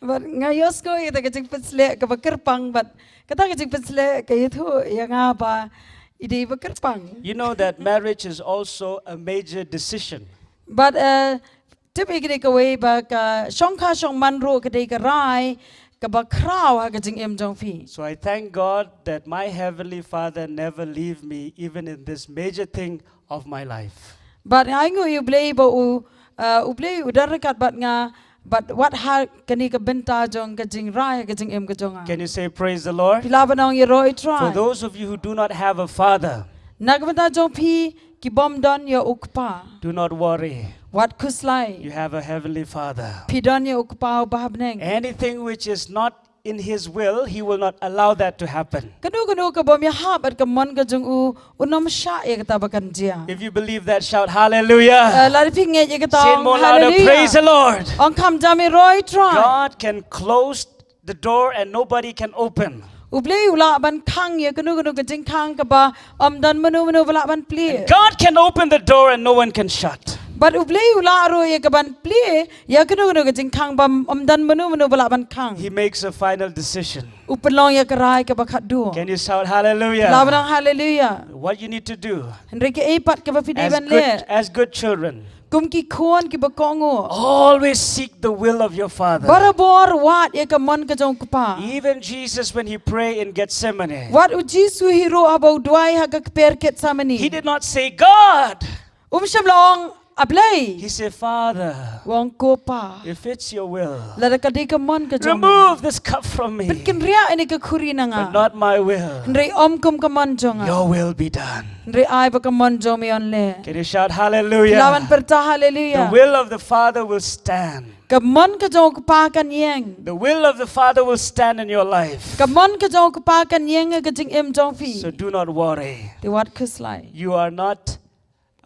Bad nga ïohsngew ïa kata ka jingpynsleh kaba kyrpang bad kata ka jingpynsleh ka ïathuh ïa nga ba i dei ba kyrpang. You know that marriage is also a major decision. Bad, eh, tip ïa kane kawei ba ka shongkha shongman ruh ka dei ka rai kaba khraw ha ka jingim jong phi. So I thank God that my Heavenly Father never leave me, even in this major thing of my life. Bad nga ainguh ïa U Blei ba u, uh, U Blei u don ryngkat bad nga, bad wat ha kane ka bynta jong ka jingrai ha ka jingim ka jong nga. Can you say, "Praise the Lord"? Phi lah ban ong, "Ïaroh ïa U Trai." For those of you who do not have a father, na ka bynta jong phi ki bym don ïa u kpa, do not worry. Wat khuslai. You have a heavenly Father. Phi don ïa u Kpa uba ha bneng. Anything which is not in his will, he will not allow that to happen. Kano kano ka bym ïahap bad ka mon ka jong u, un ym shah ïa kata ba kan jia. If you believe that, shout hallelujah. Eh, lada phi ngeit ïa kata, ong hallelujah. Say it more louder, "Praise the Lord." Ong kham jam, "Ïaroh ïa U Trai." God can close the door and nobody can open. U Blei u lah ban khang ïa kano kano ka jingkhang kaba ym don mano mano ba lah ban plie. God can open the door and no one can shut. Bad U Blei u lah ruh ïa ka ban plie ïa kano kano ka jingkhang ba ym don mano mano ba lah ban khang. He makes a final decision. U pynlong ïa ka rai kaba khatduh. Can you shout hallelujah? Lah ban ong hallelujah. What you need to do. Hynrei kaei pat kaba phi dei ban leh. As good children. Kum ki khun kiba kohnguh. Always seek the will of your Father. Barabor wad ïa ka mon ka jong u kpa. Even Jesus, when he prayed in Gethsemane, wat u Jisu hi ruh haba u duwai ha ka kper Gethsemane, he did not say, God. Um shym la ong, A Blei. He said, Father, u ong, Ko Pa, if it's your will, lada ka dei ka mon ka jong me, remove this cup from me. Pynkynriah ïa kane ka khuri na nga. But not my will. Hynrei ym kum ka mon jong nga. Your will be done. Hynrei ai ba ka mon jong me un leh. Can you shout hallelujah? Phi lah ban pyrta hallelujah. The will of the Father will stand. Ka mon ka jong u Kpa kan ïeng. The will of the Father will stand in your life. Ka mon ka jong u Kpa kan ïeng ha ka jingim jong phi. So do not worry. Te wat khuslai. You are not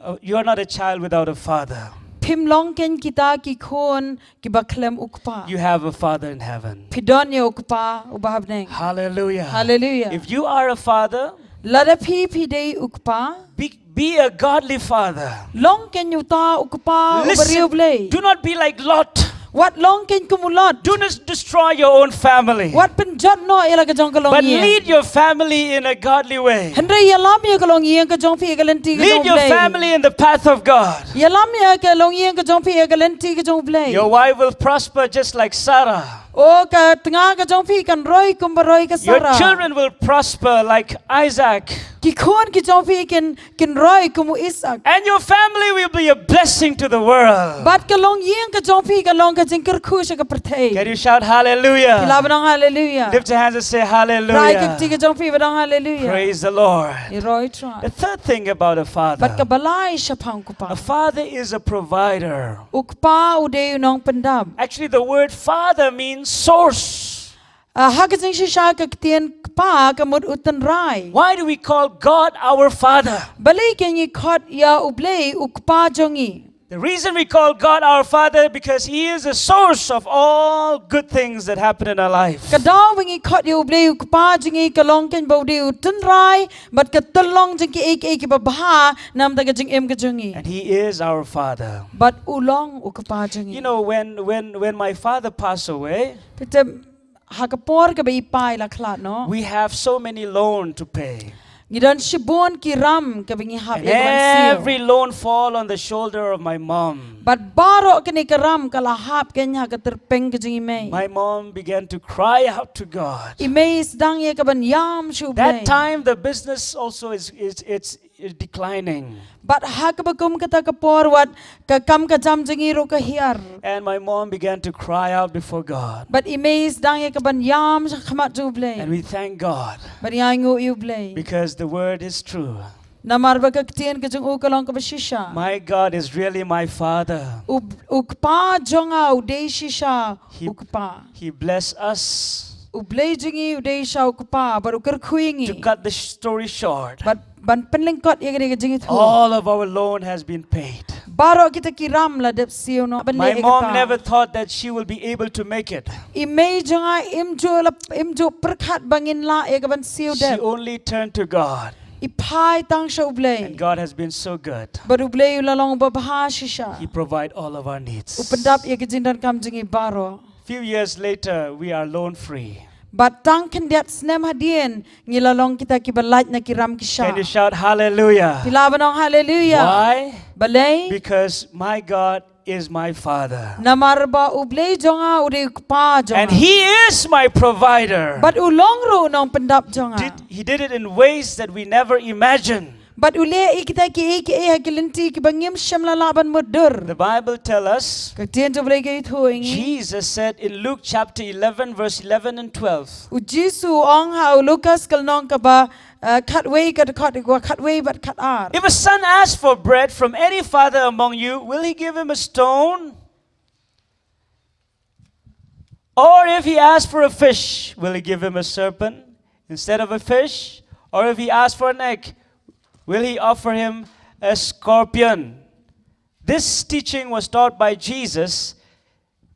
Uh, you are not a child without a father. Phim long kein kita ki khun kiba khlem u kpa. You have a father in heaven. Phi don ïa u kpa uba ha bneng. Hallelujah. Hallelujah. If you are a father, lada phi phi dei u kpa, be, be a godly father. Long kein uta u kpa uba riewblei. Do not be like Lot. Wat long kein kum u Lot. Do not destroy your own family. Wat pynjot noh ïa la ka jong ka longïing. But lead your family in a godly way. Hynrei ïalam ïa ka longïing ka jong phi ïa ka lynti ka jong u Blei. Lead your family in the path of God. Ïalam ïa ka longïing ka jong phi ïa ka lynti ka jong u Blei. Your wife will prosper just like Sarah. O ka tnga ka jong phi kan roi kumba roi ka Sarah. Your children will prosper like Isaac. Ki khun ki jong phi kin kin roi kum u Isaak. And your family will be a blessing to the world. Bad ka longïing ka jong phi kan long ka jingkyrkhu sha ka pyrthei. Can you shout hallelujah? Phi lah ban ong hallelujah. Lift your hands and say hallelujah. Rai ka kti ka jong phi bad ong hallelujah. Praise the Lord. Ïa roi Trai. The third thing about a father. Bad ka ba lai shaphang u kpa. A father is a provider. U kpa u dei u nongpyndap. Actually, the word father means source. Ah, ha ka jingshisha ka ktien kpa ka mut u tynrai. Why do we call God our Father? Balei kein ngi khot ïa U Blei u kpa jong ngi? The reason we call God our Father because He is the source of all good things that happen in our life. Ka daw ba ngi khot ïa U Blei u kpa jong ngi ka long kein ba u dei u tynrai bad ka tyllong jong kiei kiei kiba bha namar ka jingim ka jong ngi. And He is our Father. Bad u long u kpa jong ngi. You know, when when when my father passed away, Te te ha ka por kaba i pa i la khlad noh. We have so many loan to pay. Ngi don shibun ki ram kaba ngi hap ïa ka ban siew. And every loan fall on the shoulder of my mom. Bad baroh kane ka ram ka la hap kein ha ka tyrpeng ka jong i mei. My mom began to cry out to God. I mei i sdang ïa ka ban ïam sha U Blei. That time the business also is is it's is declining. Bad ha kaba kum kata ka por wat ka kam ka jam jong i ruh ka hiar. And my mom began to cry out before God. Bad i mei i sdang ïa ka ban ïam sha khmat jong U Blei. And we thank God. Bad ngi ainguh ïa U Blei. Because the word is true. Namar ba ka ktien ka jong u ka long kaba shisha. My God is really my father. U, u kpa jong nga u dei shisha u kpa. He bless us. U Blei jong ngi u dei shisha u kpa bad u kyrkhu ïa ngi. To cut the story short. Bad Ban pynlyngkot ïa kane ka jingïathuh. All of our loan has been paid. Baroh kita ki ram la dep siew noh ban leh ïa kata. My mom never thought that she will be able to make it. I mei jong nga im ju la, im ju pyrkhat ba ngin lah ïa ka ban siew dep. She only turned to God. I phai tang sha U Blei. And God has been so good. Bad U Blei u la long uba bha shisha. He provide all of our needs. U pyndap ïa ki jingdonkam jong ngi baroh. Few years later, we are loan free. Bad tang khyndiat snem hadien ngi la long kita kiba lait na ki ram ki shah. Can you shout hallelujah? Phi lah ban ong hallelujah. Why? Balei? Because my God is my father. Namar ba U Blei jong nga u dei u kpa jong nga. And he is my provider. Bad u long ruh u nongpyndap jong nga. Did, he did it in ways that we never imagined. Bad u leh ïa kita kiei kiei ha ki lynti kiba ngim shym la lah ban mutdur. The Bible tell us, ka ktien jong U Blei ka ïathuh ïa ngi. Jesus said in Luke chapter eleven verse eleven and twelve. U Jisu u ong ha u Lukas ka lynnong kaba, eh, khatwei ka dkhot, kaba khatwei bad khatar. If a son asks for bread from any father among you, will he give him a stone? Or if he asks for a fish, will he give him a serpent instead of a fish? Or if he asks for an egg, will he offer him a scorpion? This teaching was taught by Jesus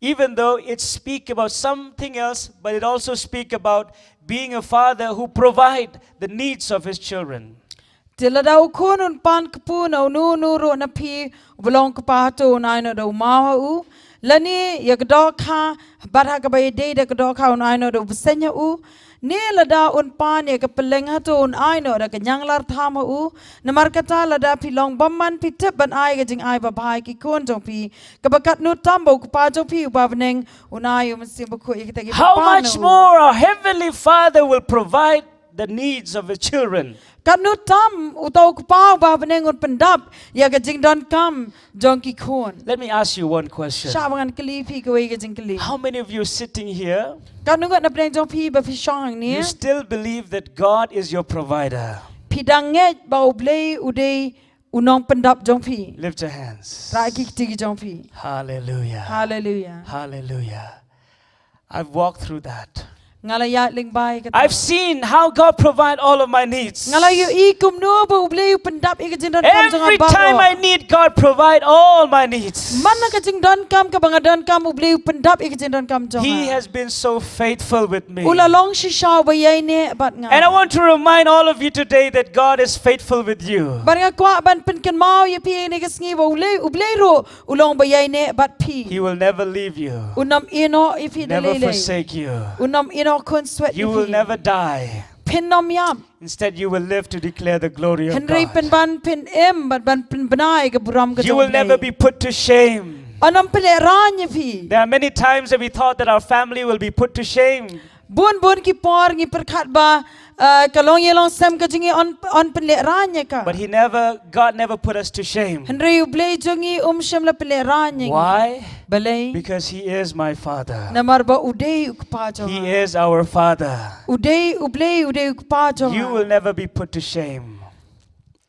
Even though it speak about something else, but it also speak about being a father who provide the needs of his children. Te lada u khun un pan kpu na uno uno ruh na phi, uba long u kpa hato un ai noh da u maw ha u, lane ïa ka dohkha, bad ha kaba ïadei da ka dohkha un ai noh da u bseiñ ha u, ne lada un pan ïa ka pylleng hato un ai noh da ka ñianglar tham ha u. Namar kata lada phi long bymman phi tip ban ai ka jingai babha ïa ki khun jong phi, kaba katno tam ba u kpa jong phi uba ha bneng un ai u Mynsiem Bakhuid ïa kita ki kpa. How much more our heavenly Father will provide the needs of his children. Katno tam uta u kpa uba ha bneng un pyndap ïa ka jingdonkam jong ki khun. Let me ask you one question. Shah ba ngan kylli phi kawei ka jingkylli. How many of you sitting here, katno ngut na pdeng jong phi ba phi shong hangne, you still believe that God is your provider? Phi dang ngeit ba U Blei u dei u nongpyndap jong phi? Lift your hands. Rah ki kti ki jong phi. Hallelujah. Hallelujah. Hallelujah. I've walked through that. Nga la ïaid lyngba ïa kata. I've seen how God provide all of my needs. Nga la ïohi kumno ba U Blei u pyndap ïa ka jingdonkam jong nga baroh. Every time I need, God provide all my needs. Man la ka jingdonkam kaba nga donkam, U Blei u pyndap ïa ka jingdonkam jong nga. He has been so faithful with me. U la long shisha uba ïaineh bad nga. And I want to remind all of you today that God is faithful with you. Bad nga kwah ban pynkynmaw ïa phi ha kane ka sngi ba U Blei, U Blei ruh u long ba ïaineh bad phi. He will never leave you. Un ym ïehnoh ïa phi da lei lei. Never forsake you. Un ym ïehnoh khunswet ïa phi. You will never die. Phin ym ïap. Instead, you will live to declare the glory of God. Hynrei pynban phin im bad ban pynbna ïa ka burom ka jong U Blei. You will never be put to shame. Un ym pynlehraiñ ïa phi. There are many times that we thought that our family will be put to shame. Bun bun ki por ngi pyrkhat ba, eh, ka longïing longsem ka jong ngi un, un pynlehraiñ ïa ka. But he never, God never put us to shame. Hynrei U Blei jong ngi um shym la pynlehraiñ ïa ngi. Why? Balei? Because he is my father. Namar ba u dei u kpa jong nga. He is our father. U dei, U Blei u dei u kpa jong nga. You will never be put to shame.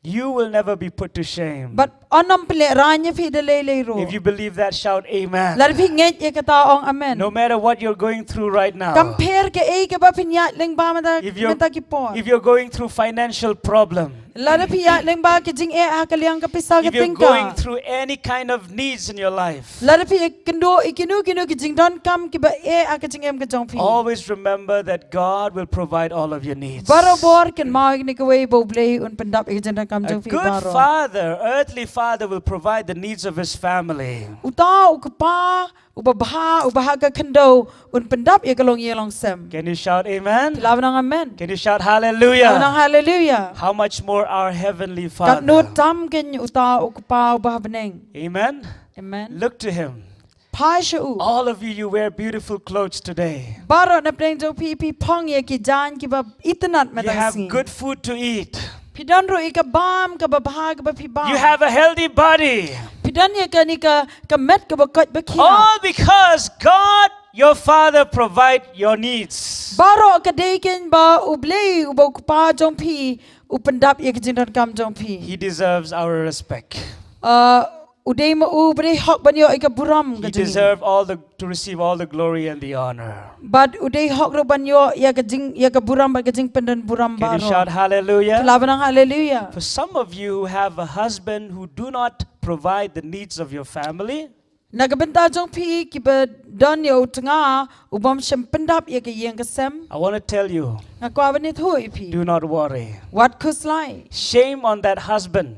You will never be put to shame. Bad un ym pynlehraiñ ïa phi da lei lei ruh. If you believe that, shout amen. Lada phi ngeit ïa kata, ong amen. No matter what you're going through right now. Kam pher kaei kaba phin ïaid lyngba mynta, if you're, mynta ki por. If you're going through financial problem. Lada phi ïaid lyngba ki jingeh ha ka liang ka pisa ka tyngka. If you're going through any kind of needs in your life. Lada phi ïakynduh ïa kino kino ki jingdonkam kiba eh ha ka jingim ka jong phi. Always remember that God will provide all of your needs. Barabor kynmaw ïa kane kawei ba U Blei un pyndap ïa ka jingdonkam jong phi baroh. A good father, earthly father, will provide the needs of his family. Uta u kpa uba bha, uba ha ka khyndew, un pyndap ïa ka longïing longsem. Can you shout amen? Phi lah ban ong amen? Can you shout hallelujah? Phi lah ban ong hallelujah? How much more our heavenly Father? Katno tam kein uta u kpa uba ha bneng. Amen. Amen. Look to him. Phai sha u. All of you, you wear beautiful clothes today. Baroh na pdeng jong phi, phi phong ïa ki jaiñ kiba itynnad mynta ka sngi. You have good food to eat. Phi don ruh ïa ka bam kaba bha kaba phi bam. You have a healthy body. Phi don ïa kane ka, ka met kaba koit ba khiah. All because God, your Father, provide your needs. Baroh ka dei kein ba U Blei uba u kpa jong phi u pyndap ïa ka jingdonkam jong phi. He deserves our respect. Uh, U dei ma u ba dei hok ban ïoh ïa ka burom ka jong ngi. He deserve all the, to receive all the glory and the honor. Bad u dei hok ruh ban ïoh ïa ka jing, ïa ka burom bad ka jingpyndon burom baroh. Can you shout hallelujah? Phi lah ban ong hallelujah? For some of you who have a husband who do not provide the needs of your family, na ka bynta jong phi kiba don ïa u tnga u bym shym pyndap ïa ka ïing ka sem, I want to tell you, nga kwah ban ïathuh ïa phi. Do not worry. Wat khuslai. Shame on that husband.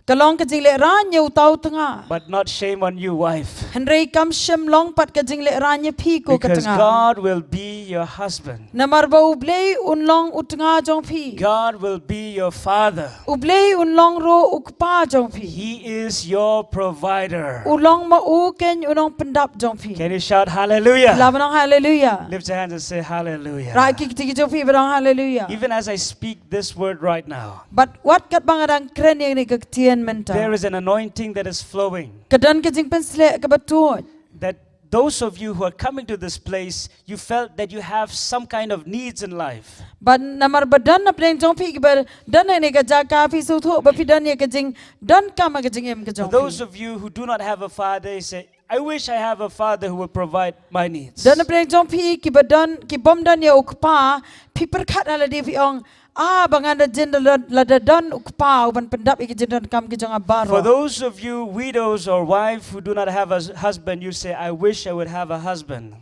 Ka long ka jinglehraiñ ïa uta u tnga. But not shame on you, wife. Hynrei kam shym long pat ka jinglehraiñ ïa phi ko ka tnga. Because God will be your husband. Namar ba U Blei un long u tnga jong phi. God will be your father. U Blei un long ruh u kpa jong phi. He is your provider. U long ma u kein u nongpyndap jong phi. Can you shout hallelujah? Lah ban ong hallelujah. Lift your hands and say hallelujah. Rah ki kti ki jong phi bad ong hallelujah. Even as I speak this word right now, bad wat katba nga dang kren ïa kane ka ktien mynta, there is an anointing that is flowing. Ka don ka jingpynshlur kaba tuid. That those of you who are coming to this place, you felt that you have some kind of needs in life. Bad namar ba don na pdeng jong phi kiba don ha kane ka jaka, phi sngewthuh ba phi don ïa ka jingdonkam ha ka jingim ka jong phi. For those of you who do not have a father, you say, "I wish I have a father who will provide my needs." Don na pdeng jong phi kiba don, ki bym don ïa u kpa, phi pyrkhat ha lade phi ong, ah, ba ngan da jin da lada, lada don u kpa u ban pyndap ïa ki jingdonkam ki jong nga baroh. For those of you widows or wife who do not have a husband, you say, "I wish I would have a husband."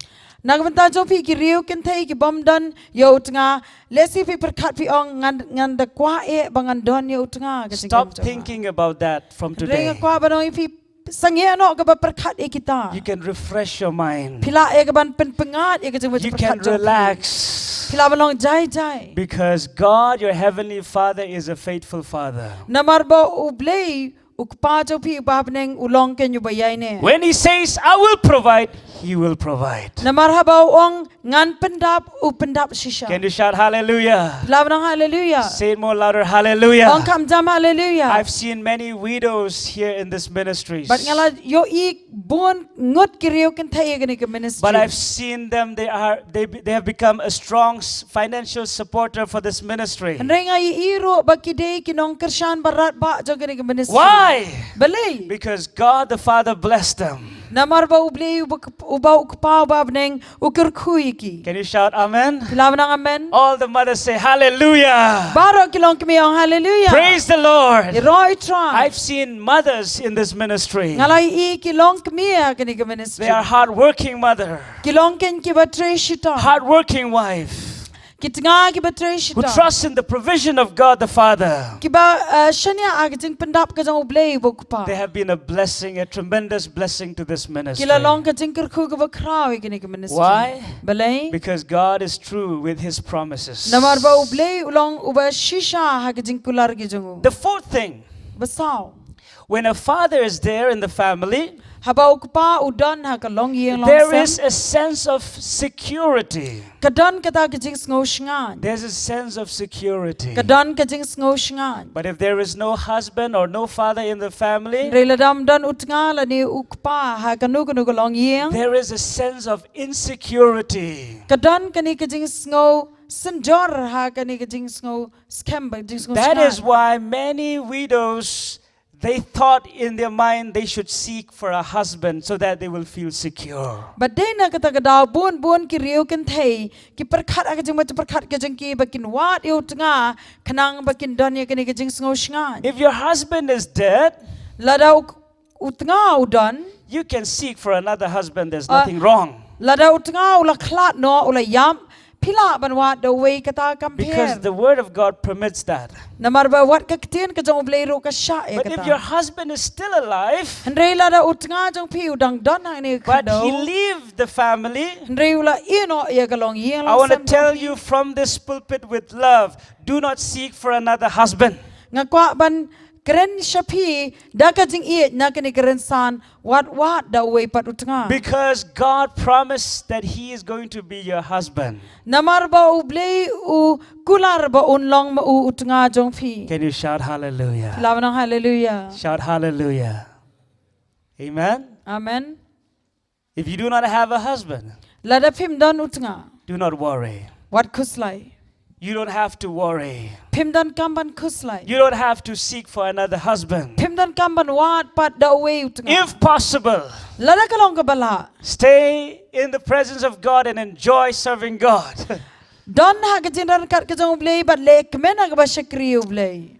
Na ka bynta jong phi ki riew kynthei ki bym don ïa u tnga, lehse phi pyrkhat phi ong ngan, ngan da kwah eh ba ngan don ïa u tnga ka jingim jong nga. Stop thinking about that from today. Hynrei nga kwah ban ong ïa phi sangeh noh kaba pyrkhat ïa kita. You can refresh your mind. Phi lah ïa ka ban pynpyngngad ïa ka jingpyrkhat jong phi. You can relax. Phi lah ban long jai jai. Because God, your heavenly Father, is a faithful Father. Namar ba U Blei, u Kpa jong phi uba ha bneng u long kein uba ïaineh. When he says, "I will provide," he will provide. Namar haba u ong ngan pyndap, u pyndap shisha. Can you shout hallelujah? Phi lah ban ong hallelujah. Say it more louder, hallelujah. Ong kham jam hallelujah. I've seen many widows here in this ministry. Bad nga la ïohi bun ngut ki riew kynthei ïa kane ka ministry. But I've seen them, they are, they, they have become a strong s-, financial supporter for this ministry. Hynrei nga ïohi ruh ba ki dei ki nongkyrshan ba radbah jong kane ka ministry. Why? Balei? Because God the Father blessed them. Namar ba U Blei uba, uba u Kpa uba ha bneng u kyrkhu ïa ki. Can you shout amen? Phi lah ban ong amen. All the mothers say hallelujah. Baroh ki longkmie ong hallelujah. Praise the Lord. Ïaroh ïa U Trai. I've seen mothers in this ministry. Nga la ïohi ki longkmie ha kane ka ministry. They are hardworking mother. Ki long kein kiba trei shitom. Hardworking wife. Ki tnga kiba trei shitom. Who trust in the provision of God the Father. Kiba, eh, shaniah ha ka jingpyndap ka jong U Blei uba u Kpa. They have been a blessing, a tremendous blessing to this ministry. Ki la long ka jingkyrkhu kaba khraw ïa kane ka ministry. Why? Balei? Because God is true with his promises. Namar ba U Blei u long uba shisha ha ka jingkular ki jong u. The fourth thing, ba saw, when a father is there in the family, haba u kpa u don ha ka longïing longsem, there is a sense of security. Ka don kata ka jingsngew shngaiñ. There's a sense of security. Ka don ka jingsngew shngaiñ. But if there is no husband or no father in the family, hynrei lada ym don u tnga lane u kpa ha kano kano ka longïing, there is a sense of insecurity. Ka don kane ka jingsngew synjor ha kane ka jingsngew skhem ba jingsngew shngaiñ. That is why many widows, they thought in their mind they should seek for a husband so that they will feel secure. Bad dei na kata ka daw bun bun ki riew kynthei ki pyrkhat ha ka jingmut pyrkhat ka jong ki ba kin wad ïa u tnga khnang ba kin don ïa kane ka jingsngew shngaiñ. If your husband is dead, lada u, u tnga u don, you can seek for another husband, there's nothing wrong. Lada u tnga u la khlad noh, u la ïap, phi lah ban wad da uwei, kata kam pher. Because the word of God permits that. Namar ba wat ka ktien ka jong U Blei ruh ka shah ïa kata. But if your husband is still alive, hynrei lada u tnga jong phi u dang don hangne, but he leave the family, hynrei u la ïeh noh ïa ka longïing longsem, I want to tell you from this pulpit with love, do not seek for another husband. Nga kwah ban kren sha phi da ka jingïeit na kane ka rynsan, wat wad da uwei pat u tnga. Because God promised that he is going to be your husband. Namar ba U Blei u kular ba un long ma u u tnga jong phi. Can you shout hallelujah? Phi lah ban ong hallelujah. Shout hallelujah. Amen. Amen. If you do not have a husband, lada phim don u tnga, do not worry. Wat khuslai. You don't have to worry. Phim donkam ban khuslai. You don't have to seek for another husband. Phim donkam ban wad pat da uwei u tnga. If possible, lada ka long kaba lah, stay in the presence of God and enjoy serving God. Don ha ka jingryngkat ka jong U Blei bad leh kmen ha kaba shakri U Blei.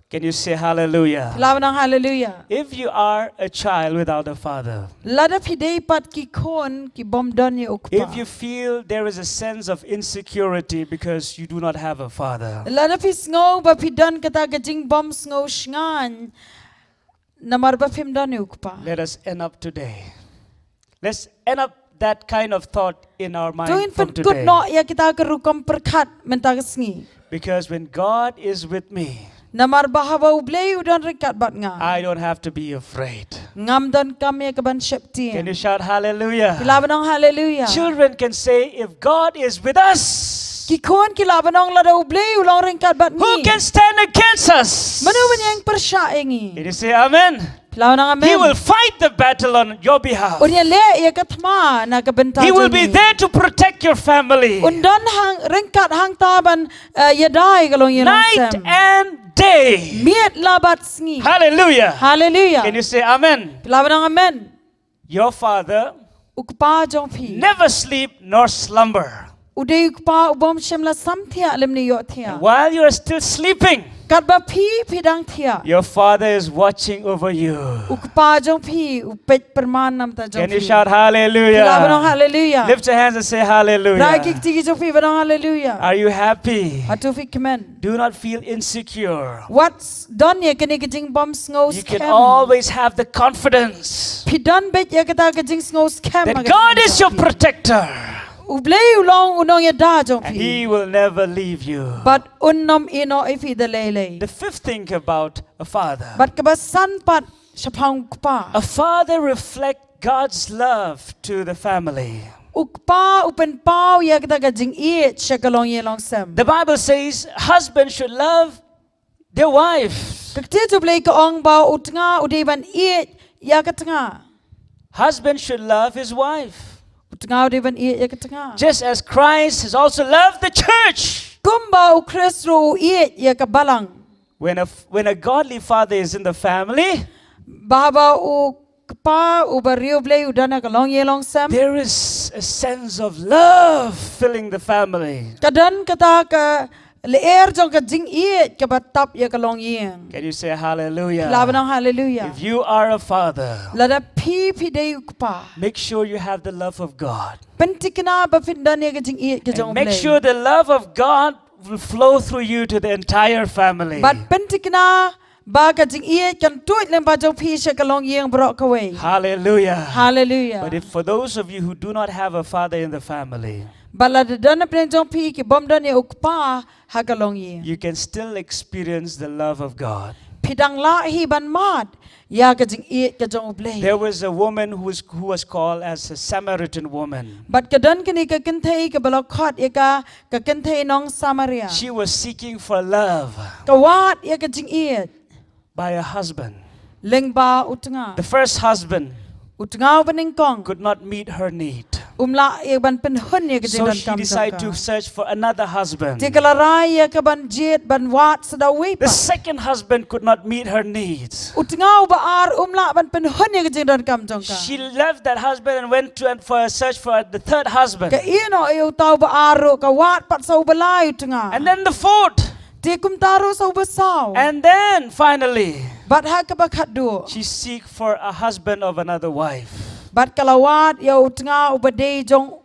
Can you say hallelujah? Phi lah ban ong hallelujah. If you are a child without a father, lada phi dei pat ki khun ki bym don ïa u kpa, if you feel there is a sense of insecurity because you do not have a father, lada phi sngew ba phi don kata ka jingbym sngew shngaiñ namar ba phim don ïa u kpa, let us end up today. Let's end up that kind of thought in our mind from today. To ngin pynkut noh ïa kita ka rukom pyrkhat mynta ka sngi. Because when God is with me, namar ba haba U Blei u don ryngkat bad nga, I don't have to be afraid. Ngam donkam ïa ka ban sheptieng. Can you shout hallelujah? Phi lah ban ong hallelujah. Children can say, "If God is with us, ki khun ki lah ban ong, lada U Blei u long ryngkat bad ngi, who can stand against us?" Mano ban ïeng pyrshah ïa ngi? Can you say amen? Phi lah ban ong amen. He will fight the battle on your behalf. Un ïaleh ïa ka thma na ka bynta jong ngi. He will be there to protect your family. Un don hang, ryngkat hangta ban, eh, ïada ïa ka longïing longsem. Night and day. Miet la bad sngi. Hallelujah. Hallelujah. Can you say amen? Phi lah ban ong amen. Your father, u kpa jong phi, never sleep nor slumber. u dei u kpa u bym shym la sam thiah lymne ïoh thiah. And while you are still sleeping, katba phi phi dang thiah, your father is watching over you. U kpa jong phi u peit pyrman namar jong phi. Can you shout hallelujah? Phi lah ban ong hallelujah. Lift your hands and say hallelujah. Rai ki kti ki jong phi ban ong hallelujah. Are you happy? Hato phi kmen? Do not feel insecure. Wat don ïa kane ka jingbymsngew skhem. You can always have the confidence. Phi don beit ïa kata ka jingsngew skhem that God is your protector. U Blei u long u nongïada jong phi. And he will never leave you. Bad un nym ïehnoh ïa phi da lei lei. The fifth thing about a father. Bad kaba san pat shaphang u kpa. A father reflect God's love to the family. U kpa u pynpaw ïa kata ka jingïeit sha ka longïing longsem. The Bible says husband should love their wife. Ka ktien jong U Blei ka ong ba u tnga u dei ban ïeit ïa ka tnga. Husband should love his wife. U tnga u dei ban ïeit ïa ka tnga. Just as Christ has also loved the church. Kumba u Khrist ruh u ïeit ïa ka balang. When a, when a godly father is in the family, ba haba u kpa u briew Blei u don ha ka longïing longsem, there is a sense of love filling the family. Ka don kata ka lyer jong ka jingïeit kaba tap ïa ka longïing. Can you say hallelujah? Lah ban ong hallelujah. If you are a father, lada phi phi dei u kpa, make sure you have the love of God. Pynthikna ba phin don ïa ka jingïeit ka jong U Blei. And make sure the love of God will flow through you to the entire family. Bad pynthikna ba ka jingïeit kan tuid lyngba jong phi sha ka longïing baroh kawei. Hallelujah. Hallelujah. But if for those of you who do not have a father in the family, bad lada don napdeng jong phi ki bym don ïa u kpa ha ka longïing, you can still experience the love of God. Phi dang lah hi ban mad ïa ka jingïeit ka jong U Blei. There was a woman who was, who was called as a Samaritan woman. Bad ka don kane ka kynthei kaba la khot ïa ka ka kynthei nong Samaria. She was seeking for love. Ka wad ïa ka jingïeit. By a husband. Lyngba u tnga. The first husband. U tnga uba nyngkong. Could not meet her need. Um lah ïa ban pynhun ïa ka jingdonkam jong ka. So she decided to search for another husband. Te ka la rai ïa ka ban jied ban wad sa da uwei pat. The second husband could not meet her needs. U tnga uba ar um lah ban pynhun ïa ka jingdonkam jong ka. She left that husband and went to and for a search for the third husband. Ka ïehnoh ïa uta uba ar ruh ka wad pat sa uba lai u tnga. And then the fourth. Te kumta ruh sa uba saw. And then finally, bad ha kaba khatduh, she seek for a husband of another wife. Bad ka la wad ïa u tnga uba dei jong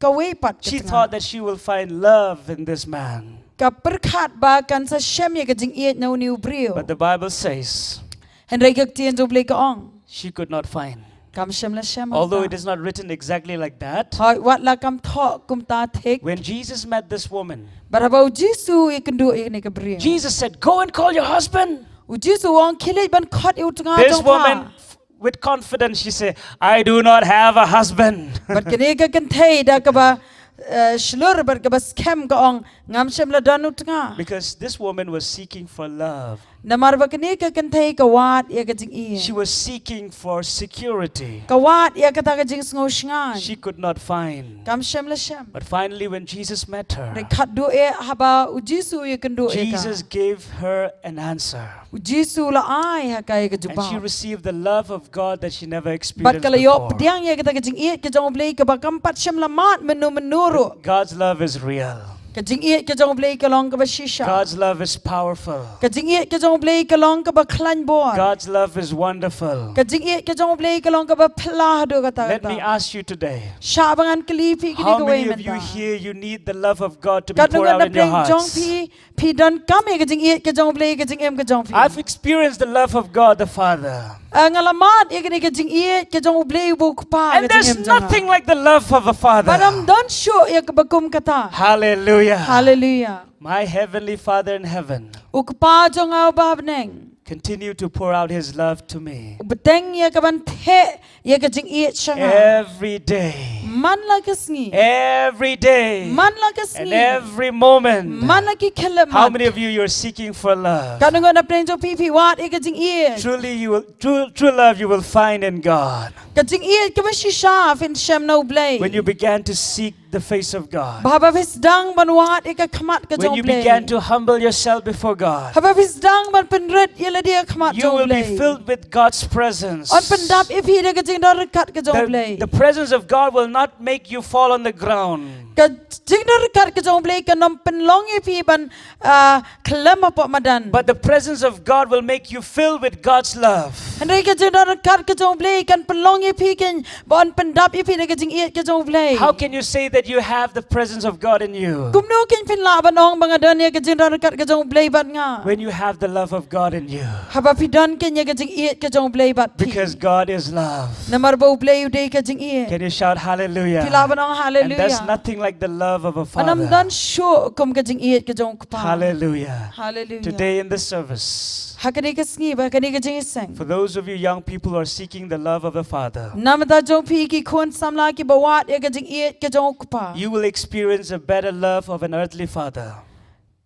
kawei pat ka tnga. She thought that she will find love in this man. Ka pyrkhat ba kan sa shem ïa ka jingïeit na une u briew. But the Bible says, hynrei ka ktien jong U Blei ka ong, she could not find. Kam shym la shem. Although it is not written exactly like that. Hooid, wat la kam thoh kumta thik. When Jesus met this woman, bad haba U Jisu u ïakynduh ïa kane ka briew, Jesus said, "Go and call your husband." U Jisu u ong, khie leit ban khot ïa u tnga jong pha. This woman with confidence, she said, "I do not have a husband." Bad kane ka kynthei da kaba, eh, shlur bad kaba skhem ka ong, ngam shym la don u tnga. Because this woman was seeking for love. Namar ba kane ka kynthei ka wad ïa ka jingïeit. She was seeking for security. Ka wad ïa kata ka jingsngew shngaiñ. She could not find. Kam shym la shem. But finally, when Jesus met her, hynrei khatduh eh haba U Jisu u ïakynduh ïa ka, Jesus gave her an answer. U Jisu u la ai ha ka ïa ka jubab. And she received the love of God that she never experienced before. Bad ka la ïoh pdiang ïa kata ka jingïeit ka jong U Blei kaba kam pat shym la mad mynno mynno ruh. God's love is real. Ka jingïeit ka jong U Blei ka long kaba shisha. God's love is powerful. Ka jingïeit ka jong U Blei ka long kaba khlaiñ bor. God's love is wonderful. Ka jingïeit ka jong U Blei ka long kaba phylla haduh katta katta. Let me ask you today. Shah ba ngan kylli phi kine kawei mynta. How many of you here, you need the love of God to be poured out in your hearts? Katno ngut napdeng jong phi phi donkam ïa ka jingïeit ka jong U Blei ha ka jingim ka jong phi? I've experienced the love of God the Father. Ah, nga la mad ïa kane ka jingïeit ka jong U Blei uba u Kpa ha ka jingim jong nga. And there's nothing like the love of a father. Bad ym don shuh ïa kaba kum kata. Hallelujah. Hallelujah. My heavenly Father in heaven, u Kpa jong nga uba ha bneng, continue to pour out his love to me. U bteng ïa ka ban theh ïa ka jingïeit sha nga. Every day. Man la ka sngi. Every day. Man la ka sngi. And every moment. Man la ki khyllipmat. How many of you, you're seeking for love? Katno ngut napdeng jong phi phi wad ïa ka jingïeit? Truly you will, true, true love you will find in God. Ka jingïeit kaba shisha phin shem na U Blei. When you began to seek the face of God. Ba haba phi sdang ban wad ïa ka khmat ka jong U Blei. When you began to humble yourself before God, haba phi sdang ban pynrit ïa lade ha khmat jong U Blei, you will be filled with God's presence. Yn pyndap ïa phi da ka jingdon ryngkat ka jong U Blei. The, the presence of God will not make you fall on the ground. Ka jingdon ryngkat ka jong U Blei kan ym pynlong ïa phi ban, ah, khlem hapoh madan. But the presence of God will make you filled with God's love. Hynrei ka jingdon ryngkat ka jong U Blei kan pynlong ïa phi, kan ban pyndap ïa phi da ka jingïeit ka jong U Blei. How can you say that you have the presence of God in you? Kumno kan phin lah ban ong ba nga don ïa ka jingdon ryngkat ka jong U Blei bad nga? When you have the love of God in you. Haba phi don kane ka jingïeit ka jong U Blei bad phi. Because God is love. Namar ba U Blei u dei ka jingïeit. Can you shout hallelujah? Phi lah ban ong hallelujah. And there's nothing like the love of a father. Bad ym don shuh kum ka jingïeit ka jong u kpa. Hallelujah. Hallelujah. Today in this service, ha kane ka sngi bad ha kane ka jingïaseng, for those of you young people who are seeking the love of a father, na ka bynta jong phi ki khun samla kiba wad ïa ka jingïeit ka jong u kpa, you will experience a better love of an earthly father.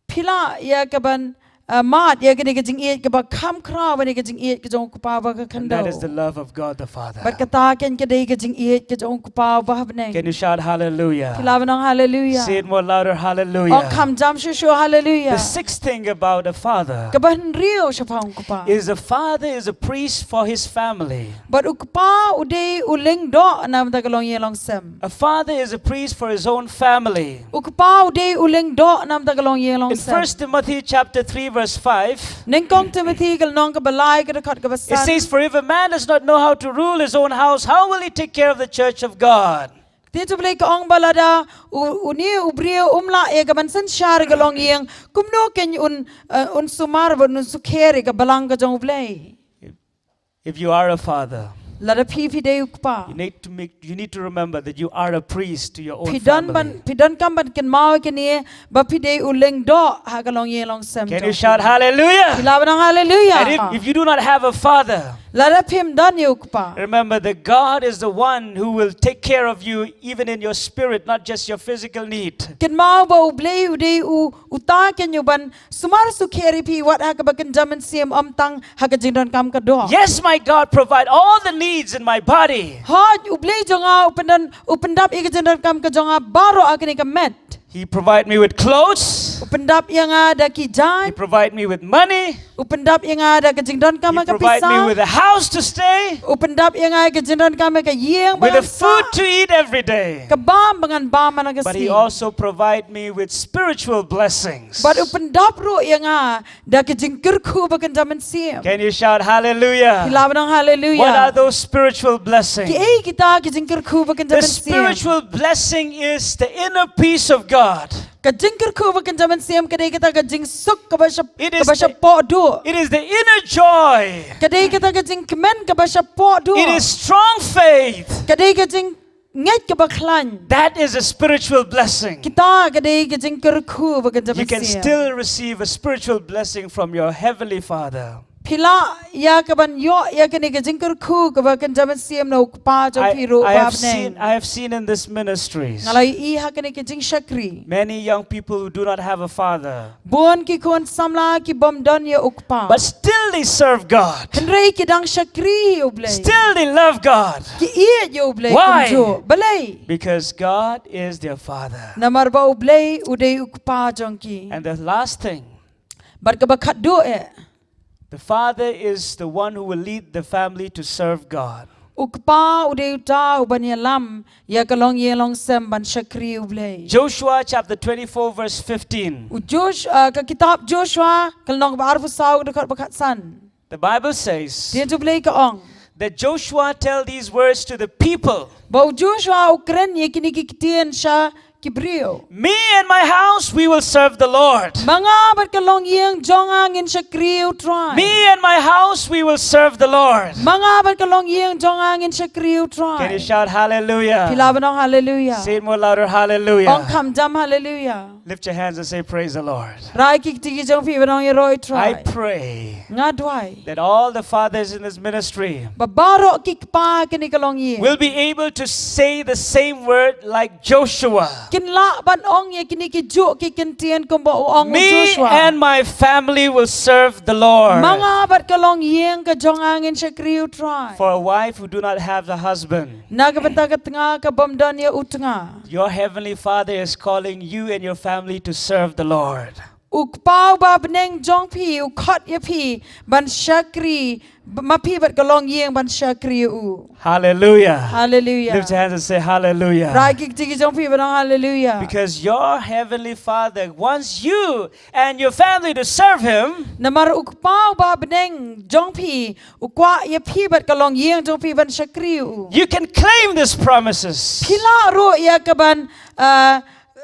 Phi lah ïa kaban, ah, mad ïa kane ka jingïeit kaba kham khraw ban ïa ka jingïeit ka jong u kpa ba ka khyndew. And that is the love of God the Father. Bad kata kan ka dei ka jingïeit ka jong u kpa ba ha bneng. Can you shout hallelujah? Phi lah ban ong hallelujah. Say it more louder, hallelujah. Ong kham jam shuh shuh hallelujah. The sixth thing about a father, kaba hynriew shaphang u kpa, is a father is a priest for his family. Bad u kpa u dei u lyngdoh na ka bynta ka longïing longsem. A father is a priest for his own family. U kpa u dei u lyngdoh na ka bynta ka longïing longsem. In First Timothy chapter three verse five, Nyngkong Timothy ka lynnong kaba lai ka dkhot kaba san, it says, "For if a man does not know how to rule his own house, how will he take care of the church of God?" Ktien U Blei ka ong ba lada u, une u briew um lah ïa kaban synshar ïa ka longïing, kumno kan un, eh, un sumar bad un sukher ïa ka balang ka jong U Blei. If you are a father, lada phi, phi dei u kpa, you need to make, you need to remember that you are a priest to your own family. Phi don ban, phi donkam ban kynmaw ïa kane ba phi dei u lyngdoh ha ka longïing longsem jong phi. Can you shout hallelujah? Phi lah ban ong hallelujah. And if, if you do not have a father, lada phim don ïa u kpa, remember that God is the one who will take care of you even in your spirit, not just your physical need. Kynmaw ba U Blei u dei u, uta kan ïoh ban sumar sukher ïa phi wat ha kaba kynja mynsiem, ym tang ha ka jingdonkam ka doh. Yes, my God, provide all the needs in my body. Hooid, U Blei jong nga u pyndon, u pyndap ïa ka jingdonkam ka jong nga baroh ha kane ka met. He provide me with clothes. U pyndap ïa nga da ki jaiñ. He provide me with money. U pyndap ïa nga da ka jingdonkam ka pisa. He provide me with a house to stay. U pyndap ïa nga ka jingdonkam ka ïing ba ngan sah. With a food to eat every day. Ka bam ba ngan bam man ka sngi. But he also provide me with spiritual blessings. Bad u pyndap ruh ïa nga da ka jingkyrkhu ba kynja mynsiem. Can you shout hallelujah? Phi lah ban ong hallelujah. What are those spiritual blessings? Kiei kita ki jingkyrkhu ba kynja mynsiem? The spiritual blessing is the inner peace of God. Ka jingkyrkhu ba kynja mynsiem ka dei kata ka jingsuk kaba shap, kaba shapoh duh. It is the inner joy. Ka dei kata ka jingkmen kaba shapoh duh. It is strong faith. Ka dei ka jing ngeit kaba khlaiñ. That is a spiritual blessing. Kita ka dei ka jingkyrkhu ba kynja mynsiem. You can still receive a spiritual blessing from your heavenly Father. Phi lah ïa kaban ïoh ïa kane ka jingkyrkhu kaba kynja mynsiem na u Kpa jong phi ruh ba ha bneng. I, I have seen, I have seen in this ministries, nga la ïohi ha kane ka jingshakri, many young people who do not have a father. Bun ki khun samla ki bym don ïa u kpa. But still they serve God. Hynrei ki dang shakri ïa U Blei. Still they love God. Ki ïeit ïa U Blei. Why? Kumjuh. Balei? Because God is their Father. Namar ba U Blei u dei u kpa jong ki. And the last thing. Bad kaba khatduh eh. The father is the one who will lead the family to serve God. U kpa u dei uta uban ïalam ïa ka longïing longsem ban shakri U Blei. Joshua chapter twenty-four verse fifteen. U Josh-, uh, ka kitab Joshua, ka lynnong ba arphew saw, ka dkhot ba khatsan. The Bible says, Ktien U Blei ka ong, that Joshua tell these words to the people. Ba u Joshua u kren ïa kine ki ktien sha ki briew. Me and my house, we will serve the Lord. Ma nga bad ka longïing jong nga ngin shakri U Trai. Me and my house, we will serve the Lord. Ma nga bad ka longïing jong nga ngin shakri U Trai. Can you shout hallelujah? Phi lah ban ong hallelujah. Say it more louder, hallelujah. Ong kham jam hallelujah. Lift your hands and say, "Praise the Lord." Rai ki kti ki jong phi ban ong ïaroh ïa U Trai. I pray, nga duwai, that all the fathers in this ministry, ba baroh ki kpa kane ka longïing, will be able to say the same word like Joshua. Kin lah ban ong ïa kine ki juh ki kyntien kumba u ong u Joshua. Me and my family will serve the Lord. Ma nga bad ka longïing ka jong nga ngin shakri U Trai. For a wife who do not have the husband, na ka bynta ka tnga ka bym don ïa u tnga. Your heavenly Father is calling you and your family to serve the Lord. U Kpa uba ha bneng jong phi u khot ïa phi ban shakri, ma phi bad ka longïing ban shakri ïa u. Hallelujah. Hallelujah. Lift your hands and say hallelujah. Rai ki kti ki jong phi ban ong hallelujah. Because your heavenly Father wants you and your family to serve Him. Namar u Kpa uba ha bneng jong phi u kwah ïa phi bad ka longïing jong phi ban shakri ïa u. You can claim these promises. Phi lah ruh ïa ka ban, uh,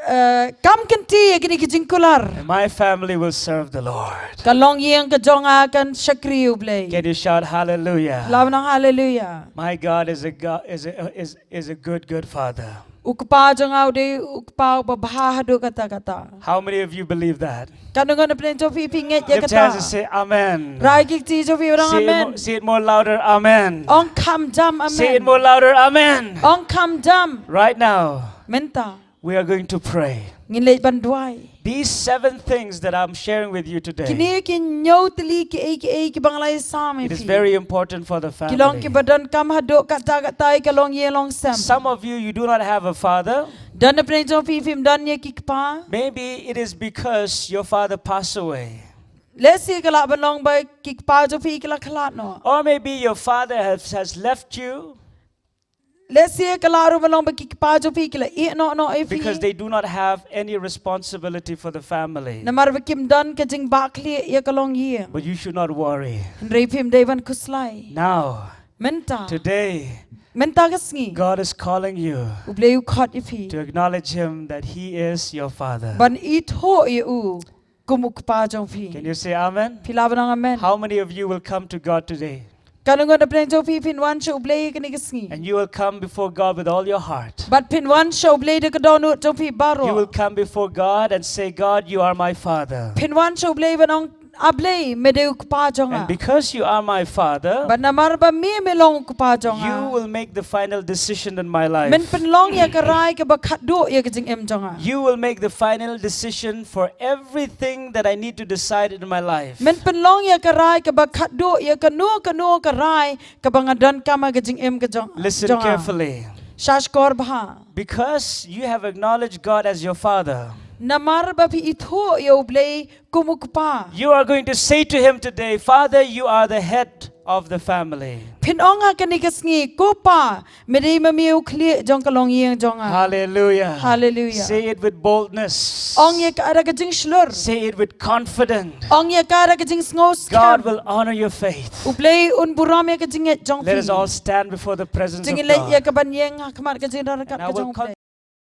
uh, kam kynti ïa kine ki jingkular. And my family will serve the Lord. Ka longïing ka jong nga kan shakri ïa u Blei. Can you shout hallelujah? Lah ban ong hallelujah. My God is a God, is a, is, is a good, good Father. U Kpa jong nga u dei u Kpa uba bha haduh katta katta. How many of you believe that? Katno ngut na pdeng jong phi phi ngeit ïa Lift your hands and kata? Say amen. Rai ki kti jong phi ban ong Say it, amen. More, say it more louder, amen. Ong kham jam amen. Say it more louder, amen. Ong kham jam. Right now, Mynta we are going to pray. Ngin leit ban duwai. These seven things that I'm sharing with you today, Kine ki hynñiew tylli kiei kiei kiba nga la ïasam ïa phi. It is very important for the family. Ki long kiba donkam haduh katta katta ïa ka longïing longsem. Some of you, you do not have a father. Don na pdeng jong phi phim don ïa ki kpa. Maybe it is because your father passed away. Lehse ka lah ban long ba ki kpa jong phi ki la khlad noh. Or maybe your father has, has left you. Lehse ka lah ruh ban long ba ki kpa jong phi ki la ïeh noh noh ïa phi. Because they do not have any responsibility for the family. Namar ba kim don ka jingbakla ïa ka longïing. But you should not worry. Hynrei phim dei ban khuslai. Now, Mynta. Today, Mynta ka sngi. God is calling you U Blei u khot ïa phi. To acknowledge Him that He is your Father. Ban ithuh ïa u kum u kpa jong phi. Can you say amen? Phi lah ban ong amen. How many of you will come to God today? Katno ngut na pdeng jong phi phin wan sha u Blei kane ka sngi. And you will come before God with all your heart. Bad phin wan sha u Blei da ka dohnud jong phi baroh. You will come before God and say, God, you are my Father. Phin wan sha u Blei ban ong, A Blei, me dei u kpa jong nga. And because you are my Father, Bad namar ba me me long u kpa jong nga. You will make the final decision in my life. Men pynlong ïa ka rai kaba khatduh ïa ka jingim jong nga. You will make the final decision for everything that I need to decide in my life. Men pynlong ïa ka rai kaba khatduh ïa kano kano ka rai kaba nga donkam ha ka jingim ka jong, Listen jong nga. Carefully. Shahshkor bha. Because you have acknowledged God as your Father, Namar ba phi ithuh ïa u Blei kum u kpa. You are going to say to Him today, Father, you are the head of the family. Phin ong ha kane ka sngi, ko Pa, me dei ma me u khlieh jong ka longïing jong nga. Hallelujah. Hallelujah. Say it with boldness. Ong ïa ka da ka jingshlur. Say it with confidence. Ong ïa ka da ka jingsngewskhem. God will honor your faith. U Blei un burom ïa ka jingngeit jong phi. Let us all stand before the presence of Jingngeit ïa God. Ka ban ïeng ha khmat ka jingïaid ryngkat ka jong u Blei.